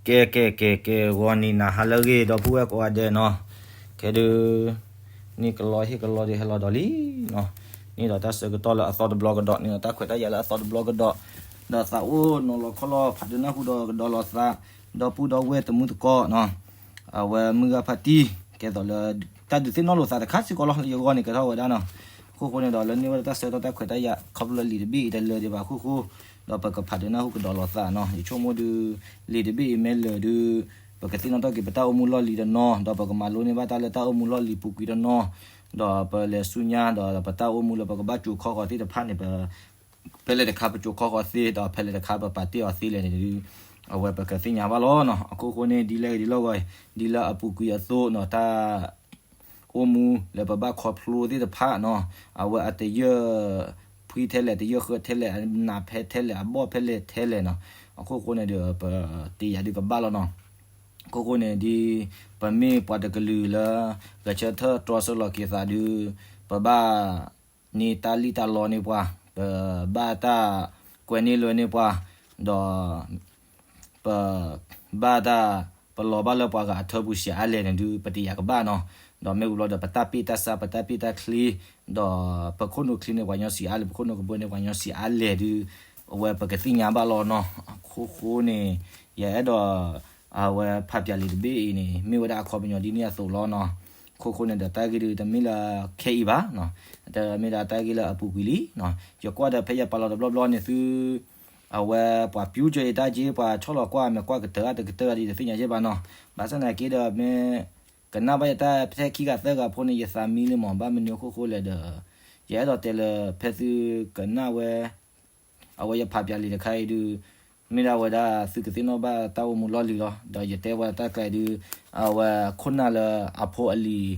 ကဲ ကဲ ကဲ ကဲ ဂီၤနံၤနၤဟါလၢအဂ့ၤ ဒီပုၢ်ဝဲၢ်ကိးဂၤဒဲးနီၤ, ခဲဒုး န့ၣ်ကလီဟ့ၣ်ကလီဒုးဟဲလီၤဒီးလံနီၤ, န့ၣ်ဒီးတၢ်ဆၢကတီၢ်လၢအသီတဘျီကဒီး န့ၣ်ဒီးတၢ်ခွဲးတၢ်ယာ်လၢအသီတဘျီကဒီး, ဒီးသးအိၣ်နီၤလီၤခီလီၤဖးဒိၣ်နၢ်ဟူဒီးကဒီးလီၤသး, ဒီပုၢ်ဒီဝဲၢ်တမူသကိးနီၤ, အဝဲမုၢ်ဂၤဖါတံၢ် ကဲသိးလၢ တၢ်ဒုးသ့ၣ်နီၣ်လိာ်သးတခါစ့ၢ်ကီးလီၤ လၢယဂီၢ်န့ၣ်ကဲထီၣ်ဝဲဒၣ်နီၤ, အခိၣ်ဃိန့ၣ်ဒီးလၢန့ၢ်ဝဲဒၣ်တၢ်ဆၢကတီၢ်တၢ်ခွဲးတၢ်ယာ် ခီဖျိလၢလံာ်တဘ့ၣ်အံၤတလၢဒံးဘၣ်အခိၣ်ဃိ, ဒီးပကဖးဒိၣ်နၢ်ဟူကဒီးလီၤသးနီၤ, ယဆိကမိၣ်ဒုး လံာ်တဘ့ၣ်အံၤမ့ၢ်လၢာ်ဒုး ပကသ့ၣ်နီၣ်ထီၣ်က့ၤပတၢ်အိၣ်မူလီၢ်လံၤတနီၤ, ဒီးပကမၤလိန့ၢ်ဘၣ်တၢ်လၢတၢ်အိၣ်မူလီၢ်လံၤပူၤကွံာ်တနီၤ, ဒီးပလဲၤဆူညါ ဒီးပတၢ်အိၣ်မူလၢပကဘၣ်ကၠိခီဃီၤသ့ၣ်တဖၣ်န့ၣ် ပ ဖဲလဲၣ်တခါပကၠိခီဃီၤသ့ ဒီးဖဲလဲၣ်တခါပပာ်တ့ၢ်အီၤသ့လဲၣ်န့ၣ်ဒုး အဝဲပကသ့ၣ်ညါဘၣ်လီၤနီၤ, အခိၣ်ဃိန့ၣ် ဒ်လဲၣ်ဂ့ၤဒ်လဲၣ်ဂ့ၤ, ဒ်လၢအပူၤကွံာ်အသိးနီၤ တၢ် အိၣ်မူလၢပဘၣ်ခီဖျိသ့ၣ်တဖၣ်နီၤ, အဝဲအတယၢၢ်ဖှံထဲလဲၣ် တယၢၢ်ဃၢထဲလဲၣ် အနးဖဲထဲလဲၣ် အဘီၣ်ဖဲလဲၣ်ထဲလဲၣ်နီၤ, အခိၣ်ဃိန့ၣ်ဒီး ပတ့ယာ်ဒုးကဘၣ်လီၤနီၤ, အခိၣ်ဃိန့ၣ်ဒ် ပမ့ၢ်ပှၤတကလုာ်လၢ ဂဲၤဆၢထၢၣ်တြီဆၢလီၤက့ၤသးဒုး ပဘၣ် န့ၢ်တၢ်လံၣ်တၢ်လီန့ၢ်ပှၤ, ပဘၣ်တၢ်ကွဲန့ၢ်လွဲန့ၢ်ပှၤ, ဒီး ပ ဘၣ်တၢ် ပလီၤဘၣ်လၢပှၤဂၤအထၢပူၤဆံးအါလဲၣ်န့ၣ်ဒုး ပတ့ယာ်ကဘၣ်နီၤ, ဒီးမ့ၢ်ဝံၤဘျီဒီး ပတၢ်ပ့ၢ်တၢ်ဆါ ပတၢ်ပ့ၢ်တၢ်ချ့, ဒီးပခိၣ်နူာ်ချ့န့ၢ်ပှၤညီဆံးအါလဲၣ် ပခိၣ်နူာ်ကဘၢန့ၢ်ပှၤညီဆံးအါလဲၣ်ဒုး အဝဲပကသ့ၣ်ညါဘၣ်လီၤနီၤ, အခိၣ်ဃိန့ၣ် ယအဲၣ်ဒိး အဝဲဖးပၠးလံာ်တဘ့ၣ်အံၤန့ၣ် မ့ၢ်ဝဲဒၣ်အခီပညီဒ်န့ၣ်အသိးလီၤနီၤ, အခိၣ်ဃိန့ၣ်ဒီးတၢ်ဂ့ၢ်ဒုးတမ့ၢ်လၢခဲအံၤဘၣ်နီၤ, တမ့ၢ်ဒၣ်တၢ်ဂ့ၢ်လၢအပူၤကွံာ်လံနီၤ, ယကွၢ်ဒီးဖဲယပာ်လီၤတဘျီဘျီန့ၣ်သု အဝဲပှၤပျူၤကၢၤယတၢ်က့ ပှၤဆီၣ်လီၤကွၢ်မဲာ်ကွၢ်ကတၢၢ်အတကတၢၢ်ဒ်တသ့ၣ်ညါယဲၢ်ဘၣ်နီၤ, ဘၣ်ဆၣ်သနာ်က့ဒီးမ့ၢ် ကနၣ်ဘၣ်ယတၢ်ထဲခံဂၤသၢဂၤဖိန့ၣ် ယသးမံလံမး ဘၣ်မနုၤအခိၣ်ဃိလဲၣ်ဒီး ယအဲၣ်ဒိးတဲလၢဖဲသုကနၣ်ဝဲ အဝဲယဖးပၠးလံာ်တခါအံၤဒုး မ့ၢ်ဒၣ်ဝဲဒၣ်သုကသ့ၣ်နီၣ်ဘၣ်တၢ်အိၣ်မူလီၢ်လံၤလီၤ, ဒီးယတဲဝဲတၢ်ကျဲဒုး အဝဲခိၣ်နၢ်လၢအဖိအလံၤ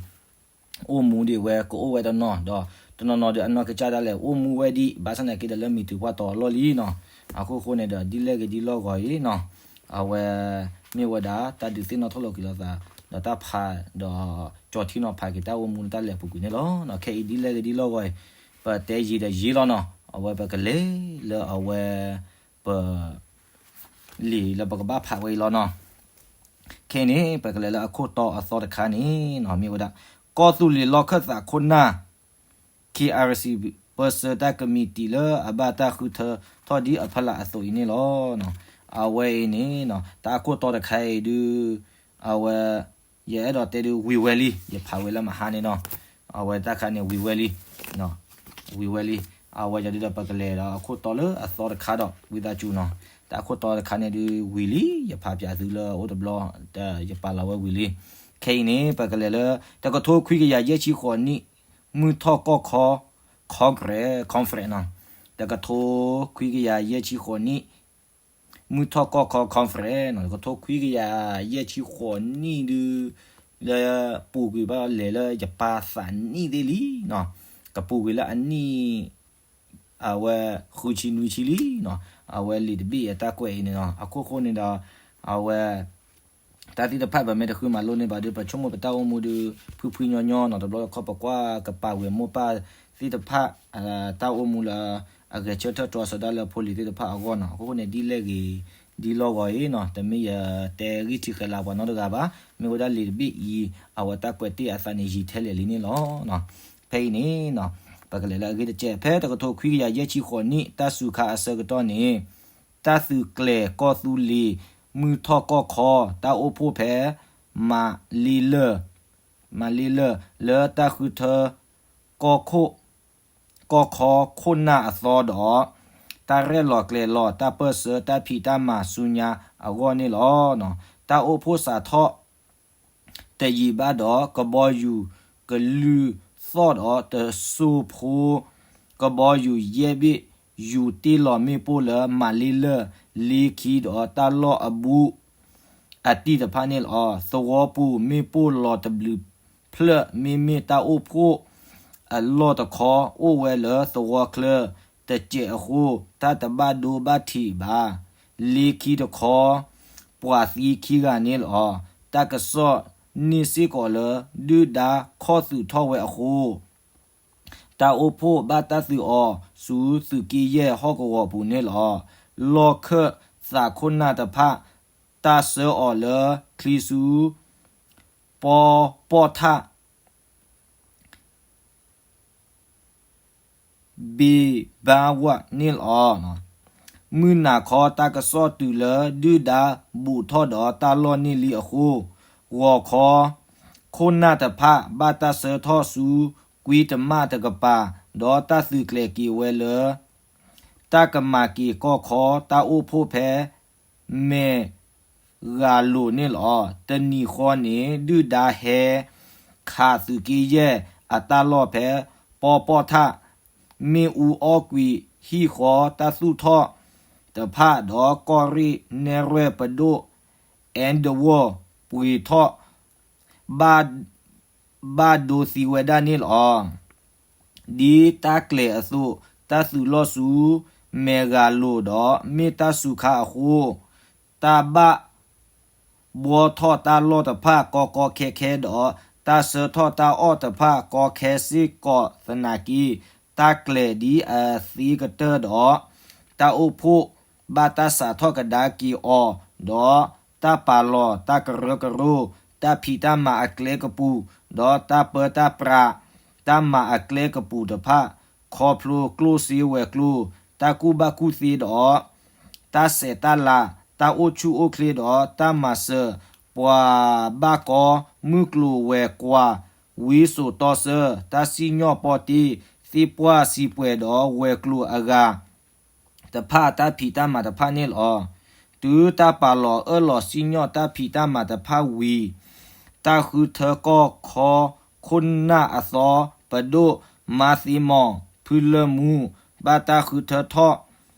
အိၣ်မူဒံးဝဲကအိၣ်ဝဲတနီၤ, ဒီးတနီၤနီၤဒုးအနီၢ်ကစၢ်ဒၣ်လဲာ်အိၣ်မူဝဲဒံး ဘၣ်ဆၣ်သနာ်က့ဒီးလၢမံၤတုၤပှၢ်တီၤလီၢ်လံနီၤ, အခိၣ်ဃိန့ၣ်ဒီးဒ်လဲၣ်ဂ့ၤဒ်လဲၣ်ဂ့ၤအံၤနီၤ, အဝဲ မ့ၢ်ဝဲဒၣ်တၢ်ဒုးသ့ၣ်နီၣ်ထီၣ်လီၤက့ၤလိာ်သး ဒီးတၢ်ဖး ဒီးကၠီထံနီၤဖးက့ၤတၢ်အိၣ်မူတၢ်လဲၤအပူၤကွံာ်န့ၣ်လီၤ. ခဲအံၤဒ်လဲၣ်ဂ့ၤဒ်လဲၣ်ဂ့ၤအံၤ ပတဲယံာ်ဒီးယံာ်လီၤနီၤ, အဝဲပကလဲၤလၢအဝဲ ပ လံာ်လၢပကဘၣ်ဖးဝဲအံၤလီၤနီၤ. ခဲအံၤန့ၣ် ပကလဲၤလၢအခိၣ်တီအသီတခါန့ၣ်နီၤ, မ့ၢ်ဝဲဒၣ် ကီၢ်သူလ့ၤလီၢ်ခၢၣ်သးခိၣ်နၢ် ခ့ၣ်အါရစံၣ် ပၢၢ်ဆၢတၢ်ကမံးတံာ်လၢအဘၣ်တၢ်ဃုထၢထီၣ်ဒ်အဖီလာ်အသိးအံၤန့ၣ်လီၤ. အဝဲအံၤန့ၣ် တၢ်အခိၣ်တီတခါအံၤဒုး အဝဲ ယအဲၣ်ဒိးတဲဒုးဝံၤဝဲလံ, ယဖးဝဲလၢမဟါန့ၣ်နီၤ, အဝဲတၢ်ခါန့ၣ်ဝံၤဝဲလံ ဝံၤဝဲလံ. အဝဲယၤဒုးဒီးပကလဲၤဒီးအခိၣ်တီလၢအသီတခါဒီး ဝံသးစူၤနီၤ, တၢ်အခိၣ်တီတခါန့ၣ်ဒုးဝံၤလံ, ယဖးပၠးသုလၢအအိၣ်တဘျီ, ယပာ်လီၤဝဲဝံၤလံ. ခဲအံၤန့ၣ် ပကလဲၤလၢ တကထိခွံကယၤယဲၢ်ဆံဃိးနံၣ် မုၢ်ထီၣ်ကီၢ်ခီ congress conference နီၤ, တကထိခွံကယၤယဲၢ်ဆံဃိးနံၣ် မုၢ်ထီၣ်ကီၢ်ခီ conference နီၤ, တကထိခွံကယၤယဲၢ်ဆံဃိးနံၣ်ဒုး လၢပူၤကွံာ်ဘၣ်လဲၤလၢယပၢ်သးနံၣ်သ့ၣ်လံနီၤ, ကပူၤကွံာ်လၢအနံၣ် အဝဲဃုဆံနွံဆံလံနီၤ, အဝဲလံာ်တဘ့ၣ်အတၢ်ကွဲးအံၤန့ၣ်နီၤ, အခိၣ်ဃိန့ၣ်ဒီး အဝဲ တၢ်သ့ၣ်တဖၣ်ပမ့ၢ်တဃုမၤလိန့ၢ်ဘၣ်ဒီး ပဆိကမိၣ်ပတၢ်အိၣ်မူဒီး ဖုဖုညီညီနီၤ, တဘျီတခီၣ်ပကွၢ်ကပာ်ဝဲမိၢ်ပၢ်သ့ၣ်တဖၣ် တၢ်အိၣ်မူလၢ အဂဲၤဆၢထၢၣ်တြီဆၢဒၣ်လၢဖိလံၤသ့ၣ်တဖၣ်အဂီၢ်နီၤ, အခိၣ်ဃိန့ၣ်ဒ်လဲၣ်ဂ့ၤ ဒ်လဲၣ်ဂ့ၤအံၤနီၤ, တမ့ၢ်ယတဲဂံၢ်ထံးဃဲၤလၤပှၤနီတဂၤဘၣ်, မ့ၢ်ဝဲဒၣ်လံာ်တဘ့ၣ်အံၤ အဝဲတၢ်ကွဲးတ့ၢ်အသးန့ၣ်ယံာ်ထဲလဲၣ်လံန့ၣ်လီၤ. ဖဲအံၤန့ၣ် ပကလဲၤလၢအဂ့ၢ်တစဲး, ဖဲတကထိခွံကယၤယဲၢ်ဆံဃိးနံၣ် တၢ်စူၤခါအဆၢကတီၢ်န့ၣ် တၢ်သုးကျဲၤကီၢ်သူလ့ၤ မုၢ်ထီၣ်ကီၢ်ခီ တၢ်အိၣ်ဖှိၣ်ဖဲ မၤလ့လၢၢ် မၤလ့လၢၢ် လၢတၢ်ဃုထၢ ကီၢ်ခိၣ် ကီၢ်ခီခိၣ်နၢ်အသီဒီး တၢ်ရဲၣ်လီၤကျဲၤလီၤ တၢ်ပၢၢ်ဆၢတၢ်ဖံးတၢ်မၤဆူညါအဂီၢ်န့ၣ်လီၤ. တၢ်အိၣ်ဖှိၣ်စးထီၣ် တယံာ်ဘၣ်ဒီး ကဘီယူၤကလုၢ်သီၣ်ဒီးတစိၢ်ဖိ ကဘီယူၤယဲၢ်ဘ့ၣ် ယူၤတ့ၢ်လီၤမ့ၣ်ပိၢ်လၢမၤလ့လၢၢ် လ့ခံဒီးတၢ်လီၢ်အဘူး အတံၢ်တဖၣ်န့ၣ်လီၤ. သဝီပူၤမ့ၣ်ပိၢ်လီၤတဘျုးဖျၢၣ် မ့မ့ၢ်တၢ်အိၣ်ဖှိၣ်အလီၢ်တခီ အိၣ်ဝဲလၢသဝီချၢတစဲးအဃိ တၢ်တဘၣ်ဒိဘၣ်ထံးဘၣ်. လ့ခံတခီ ပှၤသံခံဂၤန့ၣ်လီၤ. တၢ်ကစီၣ်န့ၢ်စ့ၢ်ကီးလၢ ဒုၣ်ဒါခီၣ်သုးထီၣ်ဝဲအဃိ တၢ်အိၣ်ဖှိၣ်ဘၣ်တၢ်သုးအီၤ ဆူသုးက့ယဲၢ်ဟီၣ်ကဝီၤပူၤန့ၣ်လီၤ. လီၢ်ခၢၣ်သးခိၣ်နၢ်တဖၣ် တၢ်ဆှၢအီၤလၢချံဆူ ပီပီၣ်ထၣ် ဘ့ဘါဝၣ်န့ၣ်လီၤ. မုၢ်နၤခီတၢ်ကစီၣ်တုၤလၢဒုၣ်ဒါဘူးထီၣ်ဒီးတၢ်လီၢ်န့ၣ်လံအဃိ, ဂီၤခီ ခိၣ်နၢ်တဖၣ်ဘၣ်တၢ်ဆှၢထီၣ်ဆူကွံတမၣ်တကပၤ, ဒီးတၢ်သုးကျဲၤက့ၤဝဲလၢ တၢ်ကမၤက့ၤကီၢ်ခီတၢ်အိၣ်ဖှိၣ်ဖဲ မဲၢ်ဂၤလိာ်န့ၣ်လီၤ. တနံၤဃီန့ၣ် ဒုၣ်ဒါဟဲခးသုးက့ယဲၢ်အတၢ်လီၢ်ဖဲ ပီပီၣ်ထၣ်, မ့ၣ်အူအီၣ်ကွံာ်ဟံၣ်ဃီတၢ်သူၣ်ထီၣ်တဖၣ်, ဒီးကီၢ်ရ့ၣ်နဲၣ်ရွဲၣ်ပဒိၣ် အဲၣ်ဒဝီၢ် ပှ့ၤထီၣ် ဘၣ်ဒိသံဝဲဒၣ်န့ၣ်လီၤ. ဒ်တၢ်ကျဲၤအသိး, တၢ်သုးလီၢ်ဆူ မဲၢ်ဂၤလိာ်ဒီး မ့ၢ်တၢ်စူၤခါအဃိ, တၢ်ဘၣ်ဘှီထီၣ်တၢ်လီၢ်တဖၣ်ကီကီခဲခဲဒီး တၢ်ဆှၢထီၣ်တၢ်အီၣ်တဖၣ်ကီခဲစ့ၢ်ကီးသနာ်က့, တၢ်ကျဲၤဒ်အသ့ကတၢၢ်ဒီး တၢ်အိၣ်ဖှိၣ်ဘၣ်တၢ်စးထီၣ်ကဒါက့ၤအီၤ, ဒီးတၢ်ပာ်လီၤတၢ်ကရၢကရိ, တၢ်ဖံးတၢ်မၤအကျဲကပူၤ, ဒီးတၢ်ပၢတၢ်ပြး တၢ်မၤအကျဲကပူၤတဖၣ်, ခီဖျိကျိၣ်စ့ဝဲၤကျိၤ, တၢ်ကူၣ်ဘၣ်ကူၣ်သ့ဒီး တၢ်ဆဲးတၢ်လၤ, တၢ်အိၣ်ဆူၣ်အိၣ်ချ့ဒီးတၢ်မၤစၢၤပှၤဘၣ်ကီ, မုၢ်ကျိၤဝဲၤကွာ်, ဝံစိာ်တီဆၢ, တၢ်စံၣ်ညီၣ်ပီတ့, သ့ၣ်ပှၢ်စံးပှဲၤဒီးဝဲၤကျိၤအဂၤ တဖၣ်အတၢ်ဖံးတၢ်မၤတဖၣ်န့ၣ်လီၤ. တုၤတၢ်ပာ်လီၤအၢၣ်လီၤစံၣ်ညီၣ်တၢ်ဖံးတၢ်မၤတဖၣ်ဝံၤ, တၢ်ဃုထၢကီၢ်ခီခိၣ်နၢ်အသီ ပဒိၣ်မါသ့မီၤ ဖုလၢမူ ဘၣ်တၢ်ဃုထၢထီၣ်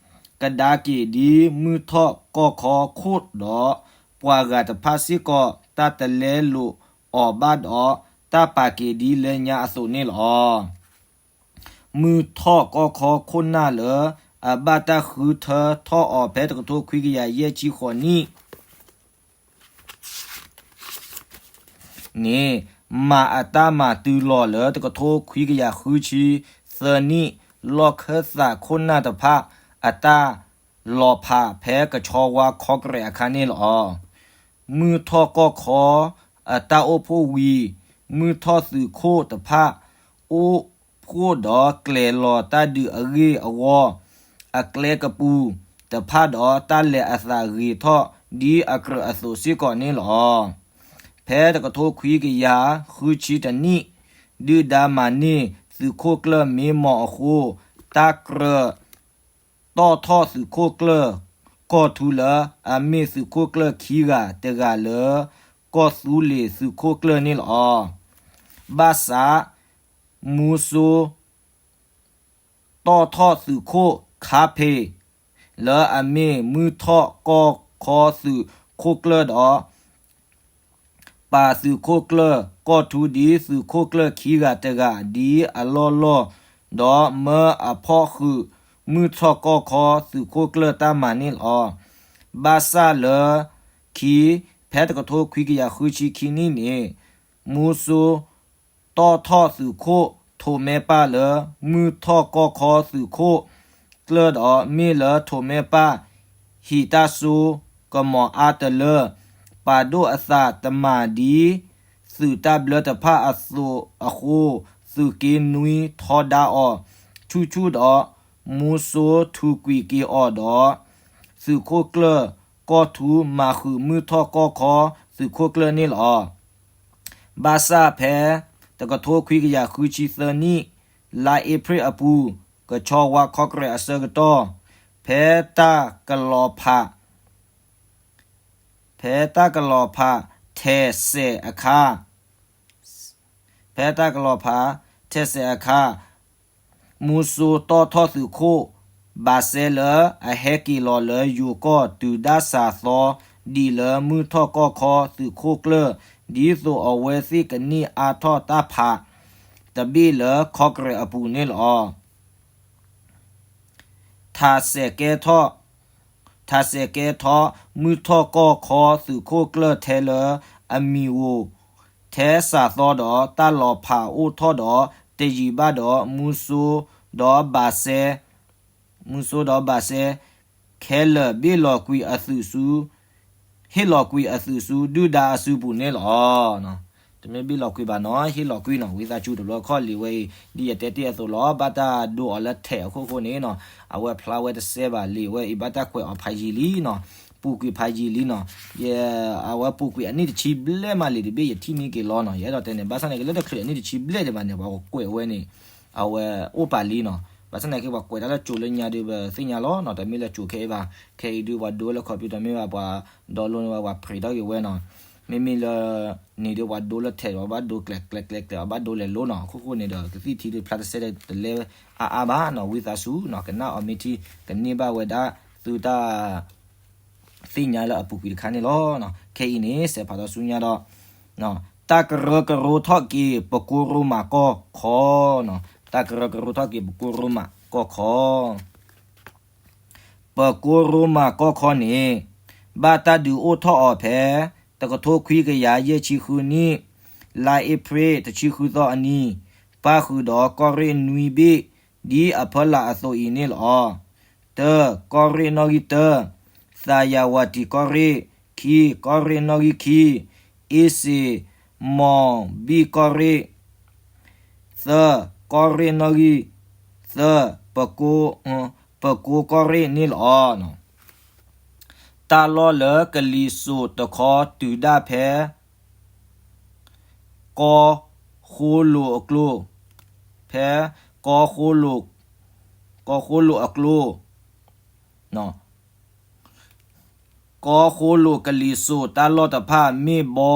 ကဒါက့ၤဒ်မုၢ်ထီၣ်ကီၢ်ခီခိၣ်ဒီး ပှၤဂၤတဖၣ်စ့ၢ်ကီး တၢ်တလဲလိာ်အီၤဘၣ်ဒီး တၢ်ပာ်က့ၤဒ်လၢညါအသိးန့ၣ်လီၤ. မုၢ်ထီၣ်ကီၢ်ခီခိၣ်နၢ်လၢ အဘၣ်တၢ်ဃုထၢထီၣ်အီၤဖဲတကထိခွံကယၤယဲၢ်ဆံဃိးနံၣ် န့ၣ် မၤအတၢ်မၤတုၤလီၤလၢတကထိခွံကယၤဃုဆံသၢနံၣ် လီၢ်ခၢၣ်သးခိၣ်နၢ်တဖၣ် အတၢ်လီၤဖးဖဲကဆီဝါခီကရဲးအခါန့ၣ်လီၤ. မုၢ်ထီၣ်ကီၢ်ခီအတၢ်အိၣ်ဖှိၣ်ဝံၤ မုၢ်ထီၣ်သုးခိၣ်တဖၣ် အိၣ်ဖှိၣ်ဒီးကျဲၤလီၤတၢ်ဒုးအဂ့ၢ်အဝီ အကျဲကပူၤတဖၣ်ဒီး တၢ်လဲၤအသးဂ့ၤထီၣ်ဒ်အကြၢးအသိးစ့ၢ်ကီးန့ၣ်လီၤ. ဖဲတကထိခွံကယၤဃုဆံတနံၣ် ဒုၣ်ဒါမၤန့ၢ်သုးခိၣ်ကျၢၢ်မ့မီၤအဃိ တၢ်ကြၢးတီၣ်ထီၣ်သုးခိၣ်ကျၢၢ်ကီၢ်ထူလၢ အမ့ၢ်သုးခိၣ်ကျၢၢ်ခံဂၤတဂၤလၢ ကီၢ်သူလ့ၤသုးခိၣ်ကျၢၢ်န့ၣ်လီၤ. ဘၣ်ဆၣ် မူစိ တီၣ်ထီၣ်သုးခိၣ်ခါဖ့း လၢအမ့ၢ်မုၢ်ထီၣ်ကီၢ်ခီသုးခိၣ်ကျၢၢ်ဒီး ပာ်သုးခိၣ်ကျၢၢ်ကီၢ်ထူဒ်သုးခိၣ်ကျၢၢ်ခံဂၤတဂၤဒ်အလီၢ်လီၢ်, ဒီးမၢအဖီၣ်ဃုာ်မုၢ်ထီၣ်ကီၢ်ခီသုးခိၣ်ကျၢၢ်တၢ်မၤန့ၣ်လီၤ. ဘၣ်ဆၣ်လၢခံ ဖဲတကထိခွံကယၤဃုဆံခံနံၣ်န့ၣ် မူစိ တီၣ်ထီၣ်သုးခိၣ်ထိးမဲပၢ်လၢ မုၢ်ထီၣ်ကီၢ်ခီသုးခိၣ်ကျၢၢ်ဒီး မ့ၢ်လၢထိးမဲပၢ်ဟံးတၢ်စိကမီၤအါတလၢ ပာ်ဒိၣ်အသးတမၤဒ် သုးတၢ်ဘျၢတဖၣ်အသိးအဃိ သုးက့နွံထီဒါအီၤဆူၣ်ဆူၣ်ဒီး မူစိထူးကွံာ်က့ၤအီၤဒီး သုးခိၣ်ကျၢၢ်ကီၢ်ထူမၤဃုာ်မုၢ်ထီၣ်ကီၢ်ခီသုးခိၣ်ကျၢၢ်န့ၣ်လီၤ. ဘၣ်ဆၣ်ဖဲ တကထိခွံကယၤဃုဆံသၢနံၣ် လါအ့ဖြ့ၣ်အပူၤ ကဆီဝါခီကရဲးအဆၢကတီၢ် ဖဲတၢ်ကလီၤဖး ဖဲတၢ်ကလီၤဖးထဲးစဲးအခါ ဖဲတၢ်ကလီၤဖးထဲးစဲးအခါ မူစိတီၣ်ထီၣ်သုးခိၣ်ဘးစဲလၢအဟဲက့ၤလီၤလၢယိၤကီၢ်တုၤဒၣ်စးသီ ဒံးလၢမုၢ်ထီၣ်ကီၢ်ခီသုးခိၣ်ကျၢၢ် ဒ်သိးအဝဲသ့ၣ်ကန့ၢ်အါထီၣ်တၢ်ဖးတဘ့ၣ်လၢခီကရဲးအပူၤန့ၣ်လီၤ. ထးစဲးကဲထီၣ် ထးစဲးကဲထီၣ် မုၢ်ထီၣ်ကီၢ်ခီသုးခိၣ်ကျၢၢ်ထဲလၢအမံၤဧိၤ ထဲစးသီဒီး တၢ်လီၤဖးအိၣ်ထီၣ်ဒီးတယံာ်ဘၣ်ဒီး မူစိဒီးဘးစဲ မူစိဒီးဘးစဲ ခဲလၢာ်ဘ့ၣ်လီၤကွံာ်အသုးဆူ ဟ ဟ့ၣ်လီၤကွံာ်အသုးဆူဒုၣ်ဒါအစုပူၤန့ၣ်လီၤ. တမ့ၢ်ဘ့ၣ်လီၤကွံာ်ဘၣ်နီၤ, ဟ့ၣ်လီၤကွံာ်နီၤ, ဝံသးစူၤတဘျီခီၣ်လံာ်ဝဲအံၤ ဒ်ယတဲတ့ၢ်အသိးလီၤ. ဘၣ်တၢ်ဒိအီၤလၢထဲးအခိၣ်ဃိန့ၣ်နီၤ, အဝဲဖျါဝဲတစဲးဘၣ်လံာ်ဝဲအံၤ ဘၣ်တၢ်ကွဲးအီၤဖးယံာ်လံနီၤ, ပူၤကွံာ်ဖးယံာ်လံနီၤ, ယ အဝဲပူၤကွံာ်အနံၣ်တဆံဘျဲၣ်မးလံာ်တဘ့ၣ် ယထံၣ်န့ၢ်က့ၤလီၤနီၤ, ယအဲၣ်ဒိးတဲန့ၣ် ဘၣ်ဆၣ်န့ၣ်က့လၢတချုးအနံၣ်တဆံဘျဲၣ်ဒံးဘၣ်န့ၣ် ပှၤကွဲးဝဲန့ၣ် အဝဲအိၣ်ပာ်လံနီၤ, ဘၣ်ဆၣ်န့ၣ်က့ ပှၤကွဲးတၢ်လၢကၠိလၢညါဒုး ပသ့ၣ်ညါလီၤနီၤ, တမ့ၢ်လၢကၠိခဲအံၤဘၣ်, ခဲအံၤဒုး ပှၤဒိလၢ computer မ့ၢ်ဘၣ် ပှၤ download န့ၢ်ဝဲ ပှၤ print ထီၣ်က့ၤဝဲနီၤ, မ့မ့ၢ်လၢ န့ၣ်ဒီးပှၤဒိလၢထဲးဒီး ဘၣ်ဒိကျဲးကျဲးကျဲးကျဲး ဘၣ်ဒိလဲၤလိနီၤ, အခိၣ်ဃိန့ၣ်ဒီး ကသံၣ်ထံဒုးဖျါတစဲးတလဲအါအါဘၣ်နီၤ, ဝံသးစူၤနီၤ, ကနၣ်အီၤမ့ၢ်ထံ ကန့ၢ်ဘၣ်ဝဲဒၣ်သုတၢ် သ့ၣ်ညါလၢအပူၤကွံာ်တခါန့ၣ်လီၤ. ခဲအံၤန့ၣ် စဲးဖးထီၣ်ဆူညါဒီး တၢ်ကရၢကရိထီၣ်က့ၤ ပကိရိမးကီၢ်ခီနီၤ, တၢ်ကရၢကရိထီၣ်က့ၤ ပကိရိမးကီၢ်ခီ ပကိရိမးကီၢ်ခီန့ၣ် ဘၣ်တၢ်ဒုးအိၣ်ထီၣ်အီၤဖဲ တကထိခွံကယၤယဲၢ်ဆံဃုနံၣ် လါအ့ဖြ့ၣ်တဆံဃုသီအနံၤ ပၣ်ဃုာ်ဒီးကီၢ်ရ့ၣ်နွံဘ့ၣ် ဒ်အဖီလာ်အသိးအံၤန့ၣ်လီၤ. တၢ, ကီၢ်ရ့ၣ်နီၣ်ဂံၢ်တၢ, သးယၤဝၤတံၤကီၢ်ရ့ၣ်, ခံ, ကီၢ်ရ့ၣ်နီၣ်ဂံၢ်ခံ, အ့စ့ၤ မီၤဘံၣ်ကီၢ်ရ့ၣ်, သၢ, ကီၢ်ရ့ၣ်နီၣ်ဂံၢ်, သၢ, ပကိကီၢ်ရ့ၣ်န့ၣ်လီၤ. တၢ်လီၢ်လၢကလံၤစိးတခီတုၤဒၣ်ဖဲ ကီၢ်ဃိလိာ်အကျိၤ, ဖဲ ကီၢ်ဃိလိာ်, ကီၢ်ဃိလိာ်အကျိၤ, ကီၢ်ဃိလိာ်ကလံၤစိးတၢ်လီၢ်တဖၣ် မ့ၢ်ဘီ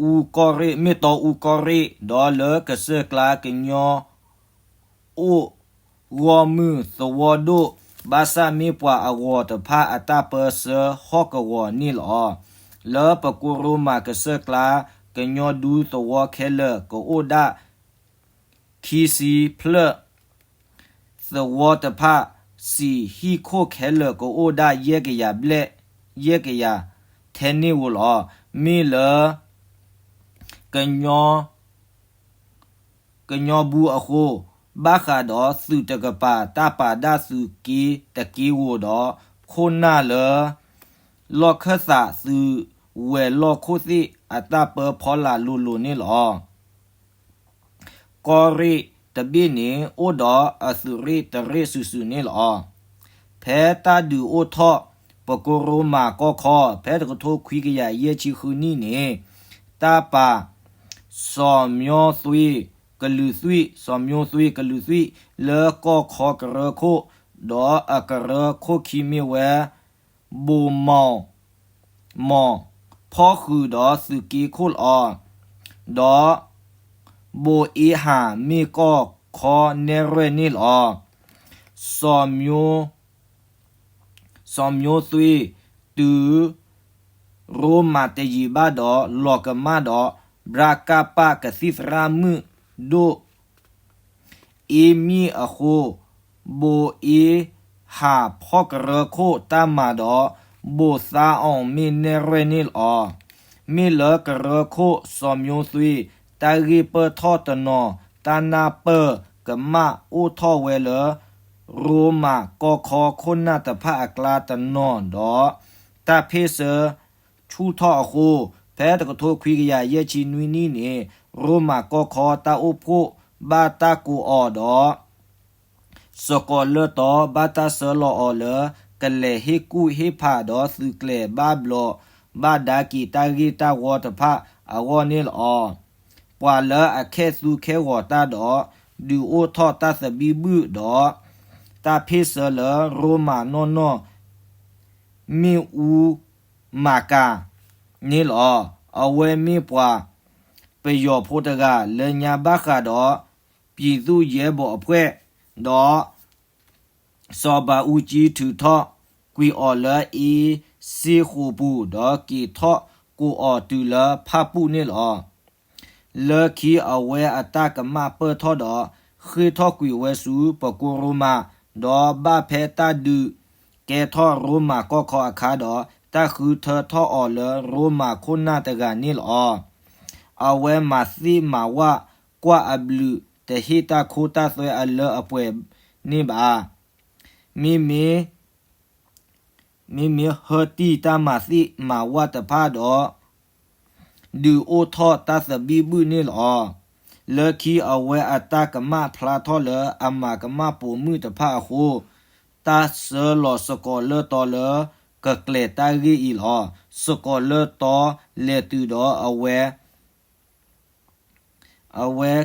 အူကီၢ်ရ့ၣ်, မ့ၢ်တီအူကီၢ်ရ့ၣ်, ဒီးလၢကစၢၢ်ကျါကညီ အိၣ်ဂီၢ်မုၢ်သဝီဒိၣ်, ဘၣ်ဆၣ်မ့ၢ်ပှၤအဂီၤတဖၣ်အတၢ်ပၢဆှၢဟီၣ်ကဝီၤန့ၣ်လီၤ. လၢပကိရိမးကစၢၢ်ကျါ ကညီဒူသဝီခဲလၢာ်ကအိၣ်ဒၣ် ခံဆံဖျၢၣ်, သဝီတဖၣ် စံာ်ဟံၣ်ခိၣ်ခဲလၢာ်ကအိၣ်ဒၣ်ယဲၢ်ကယၤဘျဲၣ်, ယဲၢ်ကယၤထဲန့ၣ်ဧိၤလီၤ. မ့ၢ်လၢ ကညီ ကညီဘူးအဃိ, ဘၣ်ဃးဒီးသုးတကပၤ တၢ်ပာ်ဒၣ်သုးက့တက့ဧိၤဒီး ခိၣ်နၢ်လၢ လီၢ်ခၢၣ်သးသုးဝဲၤလီၢ်ခိၣ်သ့ၣ်အတၢ်ပၢဖီလာ်လိၤလိၤန့ၣ်လီၤ. ကီၢ်ရ့ၣ်တဘ့ၣ်န့ၣ် အိၣ်ဒီးအသုးရ့ၣ်တရ့ၣ်စုာ်စုာ်န့ၣ်လီၤ. ဖဲတၢ်ဒုးအိၣ်ထီၣ် ပကိရိမးကီၢ်ခီ ဖဲတကထိခွံကယၤယဲၢ်ဆံဃုနံၣ်န့ၣ် တၢ်ပာ် စီၤမျိသွ့ ကလုာ်သွံၣ်, စီၤမျိသွ့ ကလုာ်သွံၣ် လၢကီၢ်ခီကရၢခိၣ်, ဒီးအကရၢခိၣ်ခံမ့ၢ်ဝဲ ဘိၣ်မီၣ် မီၣ် ဖီၣ်ဃုာ်ဒီးသုးက့ခိၣ်လီၤ. ဒီး ဘိၣ်အ့ဟၣ် မ့ၢ်ကီၢ်ခီနဲၣ်ရွဲၣ်န့ၣ်လီၤ. စီၤမျိသွ့ တုၤ ရိမးတယံာ်ဘၣ်ဒီး လီၤကမၣ်ဒီး ဘြၣ်ကၢ်ပၣ် ကသံၣ်သရၣ်မုၣ်ဒိၣ် အ့မံၣ်အဃိ, ဘိၣ်အ့ဟၣ်ဖီၣ်ကရၢခိၣ်တၢ်မၤဒီး ဘိၣ်သါအီၣ် မ့ၢ်နဲၣ်ရွဲၣ်န့ၣ်လီၤ. မ့ၢ်လၢကရၢခိၣ်စီၤမျိသွ့ တၢ်ဂ့ၢ်ပၢၢ်ထီၣ်တနီၤ တၢ်နၢ်ပၢၢ်ကမၣ်အိၣ်ထီၣ်ဝဲလၢ ရိမးကီၢ်ခီခိၣ်နၢ်တဖၣ်အကျါတနီၤဒီး တၢ်ဖ့ၣ်ဆၢ ဆူၣ်ထီၣ်အဃိ, ဖဲတကထိခွံကယၤယဲၢ်ဆံနွံနံၣ်န့ၣ် ရိမးကီၢ်ခီတၢ်အိၣ်ဖှိၣ်ဘၣ်တၢ်ကိးအီၤဒီး စကီၤလၢၢ်တီ ဘၣ်တၢ်ဆှၢလီၤအီၤလၢ ကလဲၤဟ့ၣ်ကူၣ်ဟ့ၣ်ဖးဒီးသုးကျဲၤဘၣ်ဘျီး ဘၣ်ဒါက့ၤတၢ်ဂ့ၢ်တၢ်ဝီတဖၣ်အဂီၢ်န့ၣ်လီၤ. ပှၤလၢအခဲၣ်သူခဲဂီၤတၢ်ဒီး ဒုးအိၣ်ထီၣ်တၢ်သဘံၣ်ဘုၣ်ဒီး တၢ်ဖ့ၣ်ဆၢလၢရိမးနီၢ်နီၢ် မ့ၣ်အူမၤကၤန့ၣ်လီၤ. အဝဲမ့ၢ်ပှၤပယီၤဖိတဂၤလၢညါဘၣ်ဃးဒီး ပြည်သူ့ရဲဘော်အဖွဲ့ ဒီး စီၤဘးအူကၠံထုးထီၣ်ကွံာ်အီၤလၢ အ့စ့ဃိာ်ပူၤ ဒီးက့ၤထီၣ်ကိးအီၤတုၤလၢဖၣ်ပူၣ်န့ၣ်လီၤ. လၢခံအဝဲအတၢ်ကမၣ်ပၢၢ်ထီၣ်ဒီး ဃ့ၢ်ထီၣ်ကွံာ်ဝဲဆူပကိရိမး ဒီးဘၣ်ဖဲတၢ်ဒုးကဲထီၣ်ရိမးကီၢ်ခီအခါဒီး တၢ်ဃုထၢထီၣ်အီၤလၢရိမးခိၣ်နၢ်တဂၤန့ၣ်လီၤ. အဝဲမၤသ့ၣ်မၤဝၣ်ကွၢ်အဘျုး တဟ့ၣ်တၢ်ခိတၢ်သွဲအလၢအပှဲၤန့ၣ်ဘၣ်. မ့မ့ၢ် မ့မ့ၢ်ဟၢတံၢ်တၢ်မၤသ့ၣ်မၤဝၣ်တဖၣ်ဒီး ဒုးအိၣ်ထီၣ်တၢ်သဘံၣ်ဘုၣ်န့ၣ်လီၤ. လၢခံအဝဲအတၢ်ကမၣ်ဖျါထီၣ်လၢအမၤကမၣ်ပိာ်မုၣ်တဖၣ်အဃိ, တၢ်ဆှၢလီၤစကီးလၢၢ်တီလၢကကျဲၤတၢ်ဂ့ၢ်အံၤလီၤ. စကီးလၢၢ်တီလဲၤတုၤဒီးအဝဲ အဝဲ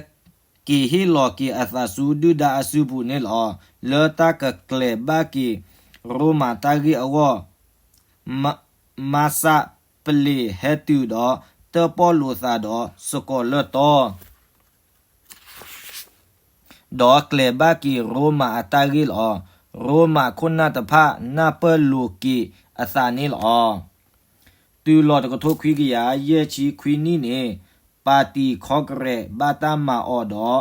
က့ၤဟ့ၣ်လီၤက့ၤအသးဆူဒုၣ်ဒါအစုပူၤန့ၣ်လီၤ. လၢတၢ်ကကျဲၤဘၣ်က့ၤရိမၤတၢ်ဂ့ၢ်အဂီၢ်, မ မၤစၢ်ပလ့ၤဟဲတုၤဒီးတၢၣ်ပီၣ်လိာ်သးဒီးစကီးလၢၢ်တီ ဒီးကျဲၤဘၣ်က့ၤရိမၤအတၢ်ဂ့ၢ်လီၤ. ရိမၤခိၣ်နၢ်တဖၣ်နၢ်ပၢၢ်လိာ်က့ၤအသးန့ၣ်လီၤ. တုၤလီၤတကထိခွံကယၤယဲၢ်ဆံခွံနံၣ်န့ၣ်, ပၣ်တံၣ်ခီကရဲးဘၣ်တၢ်မၤအီၤဒီး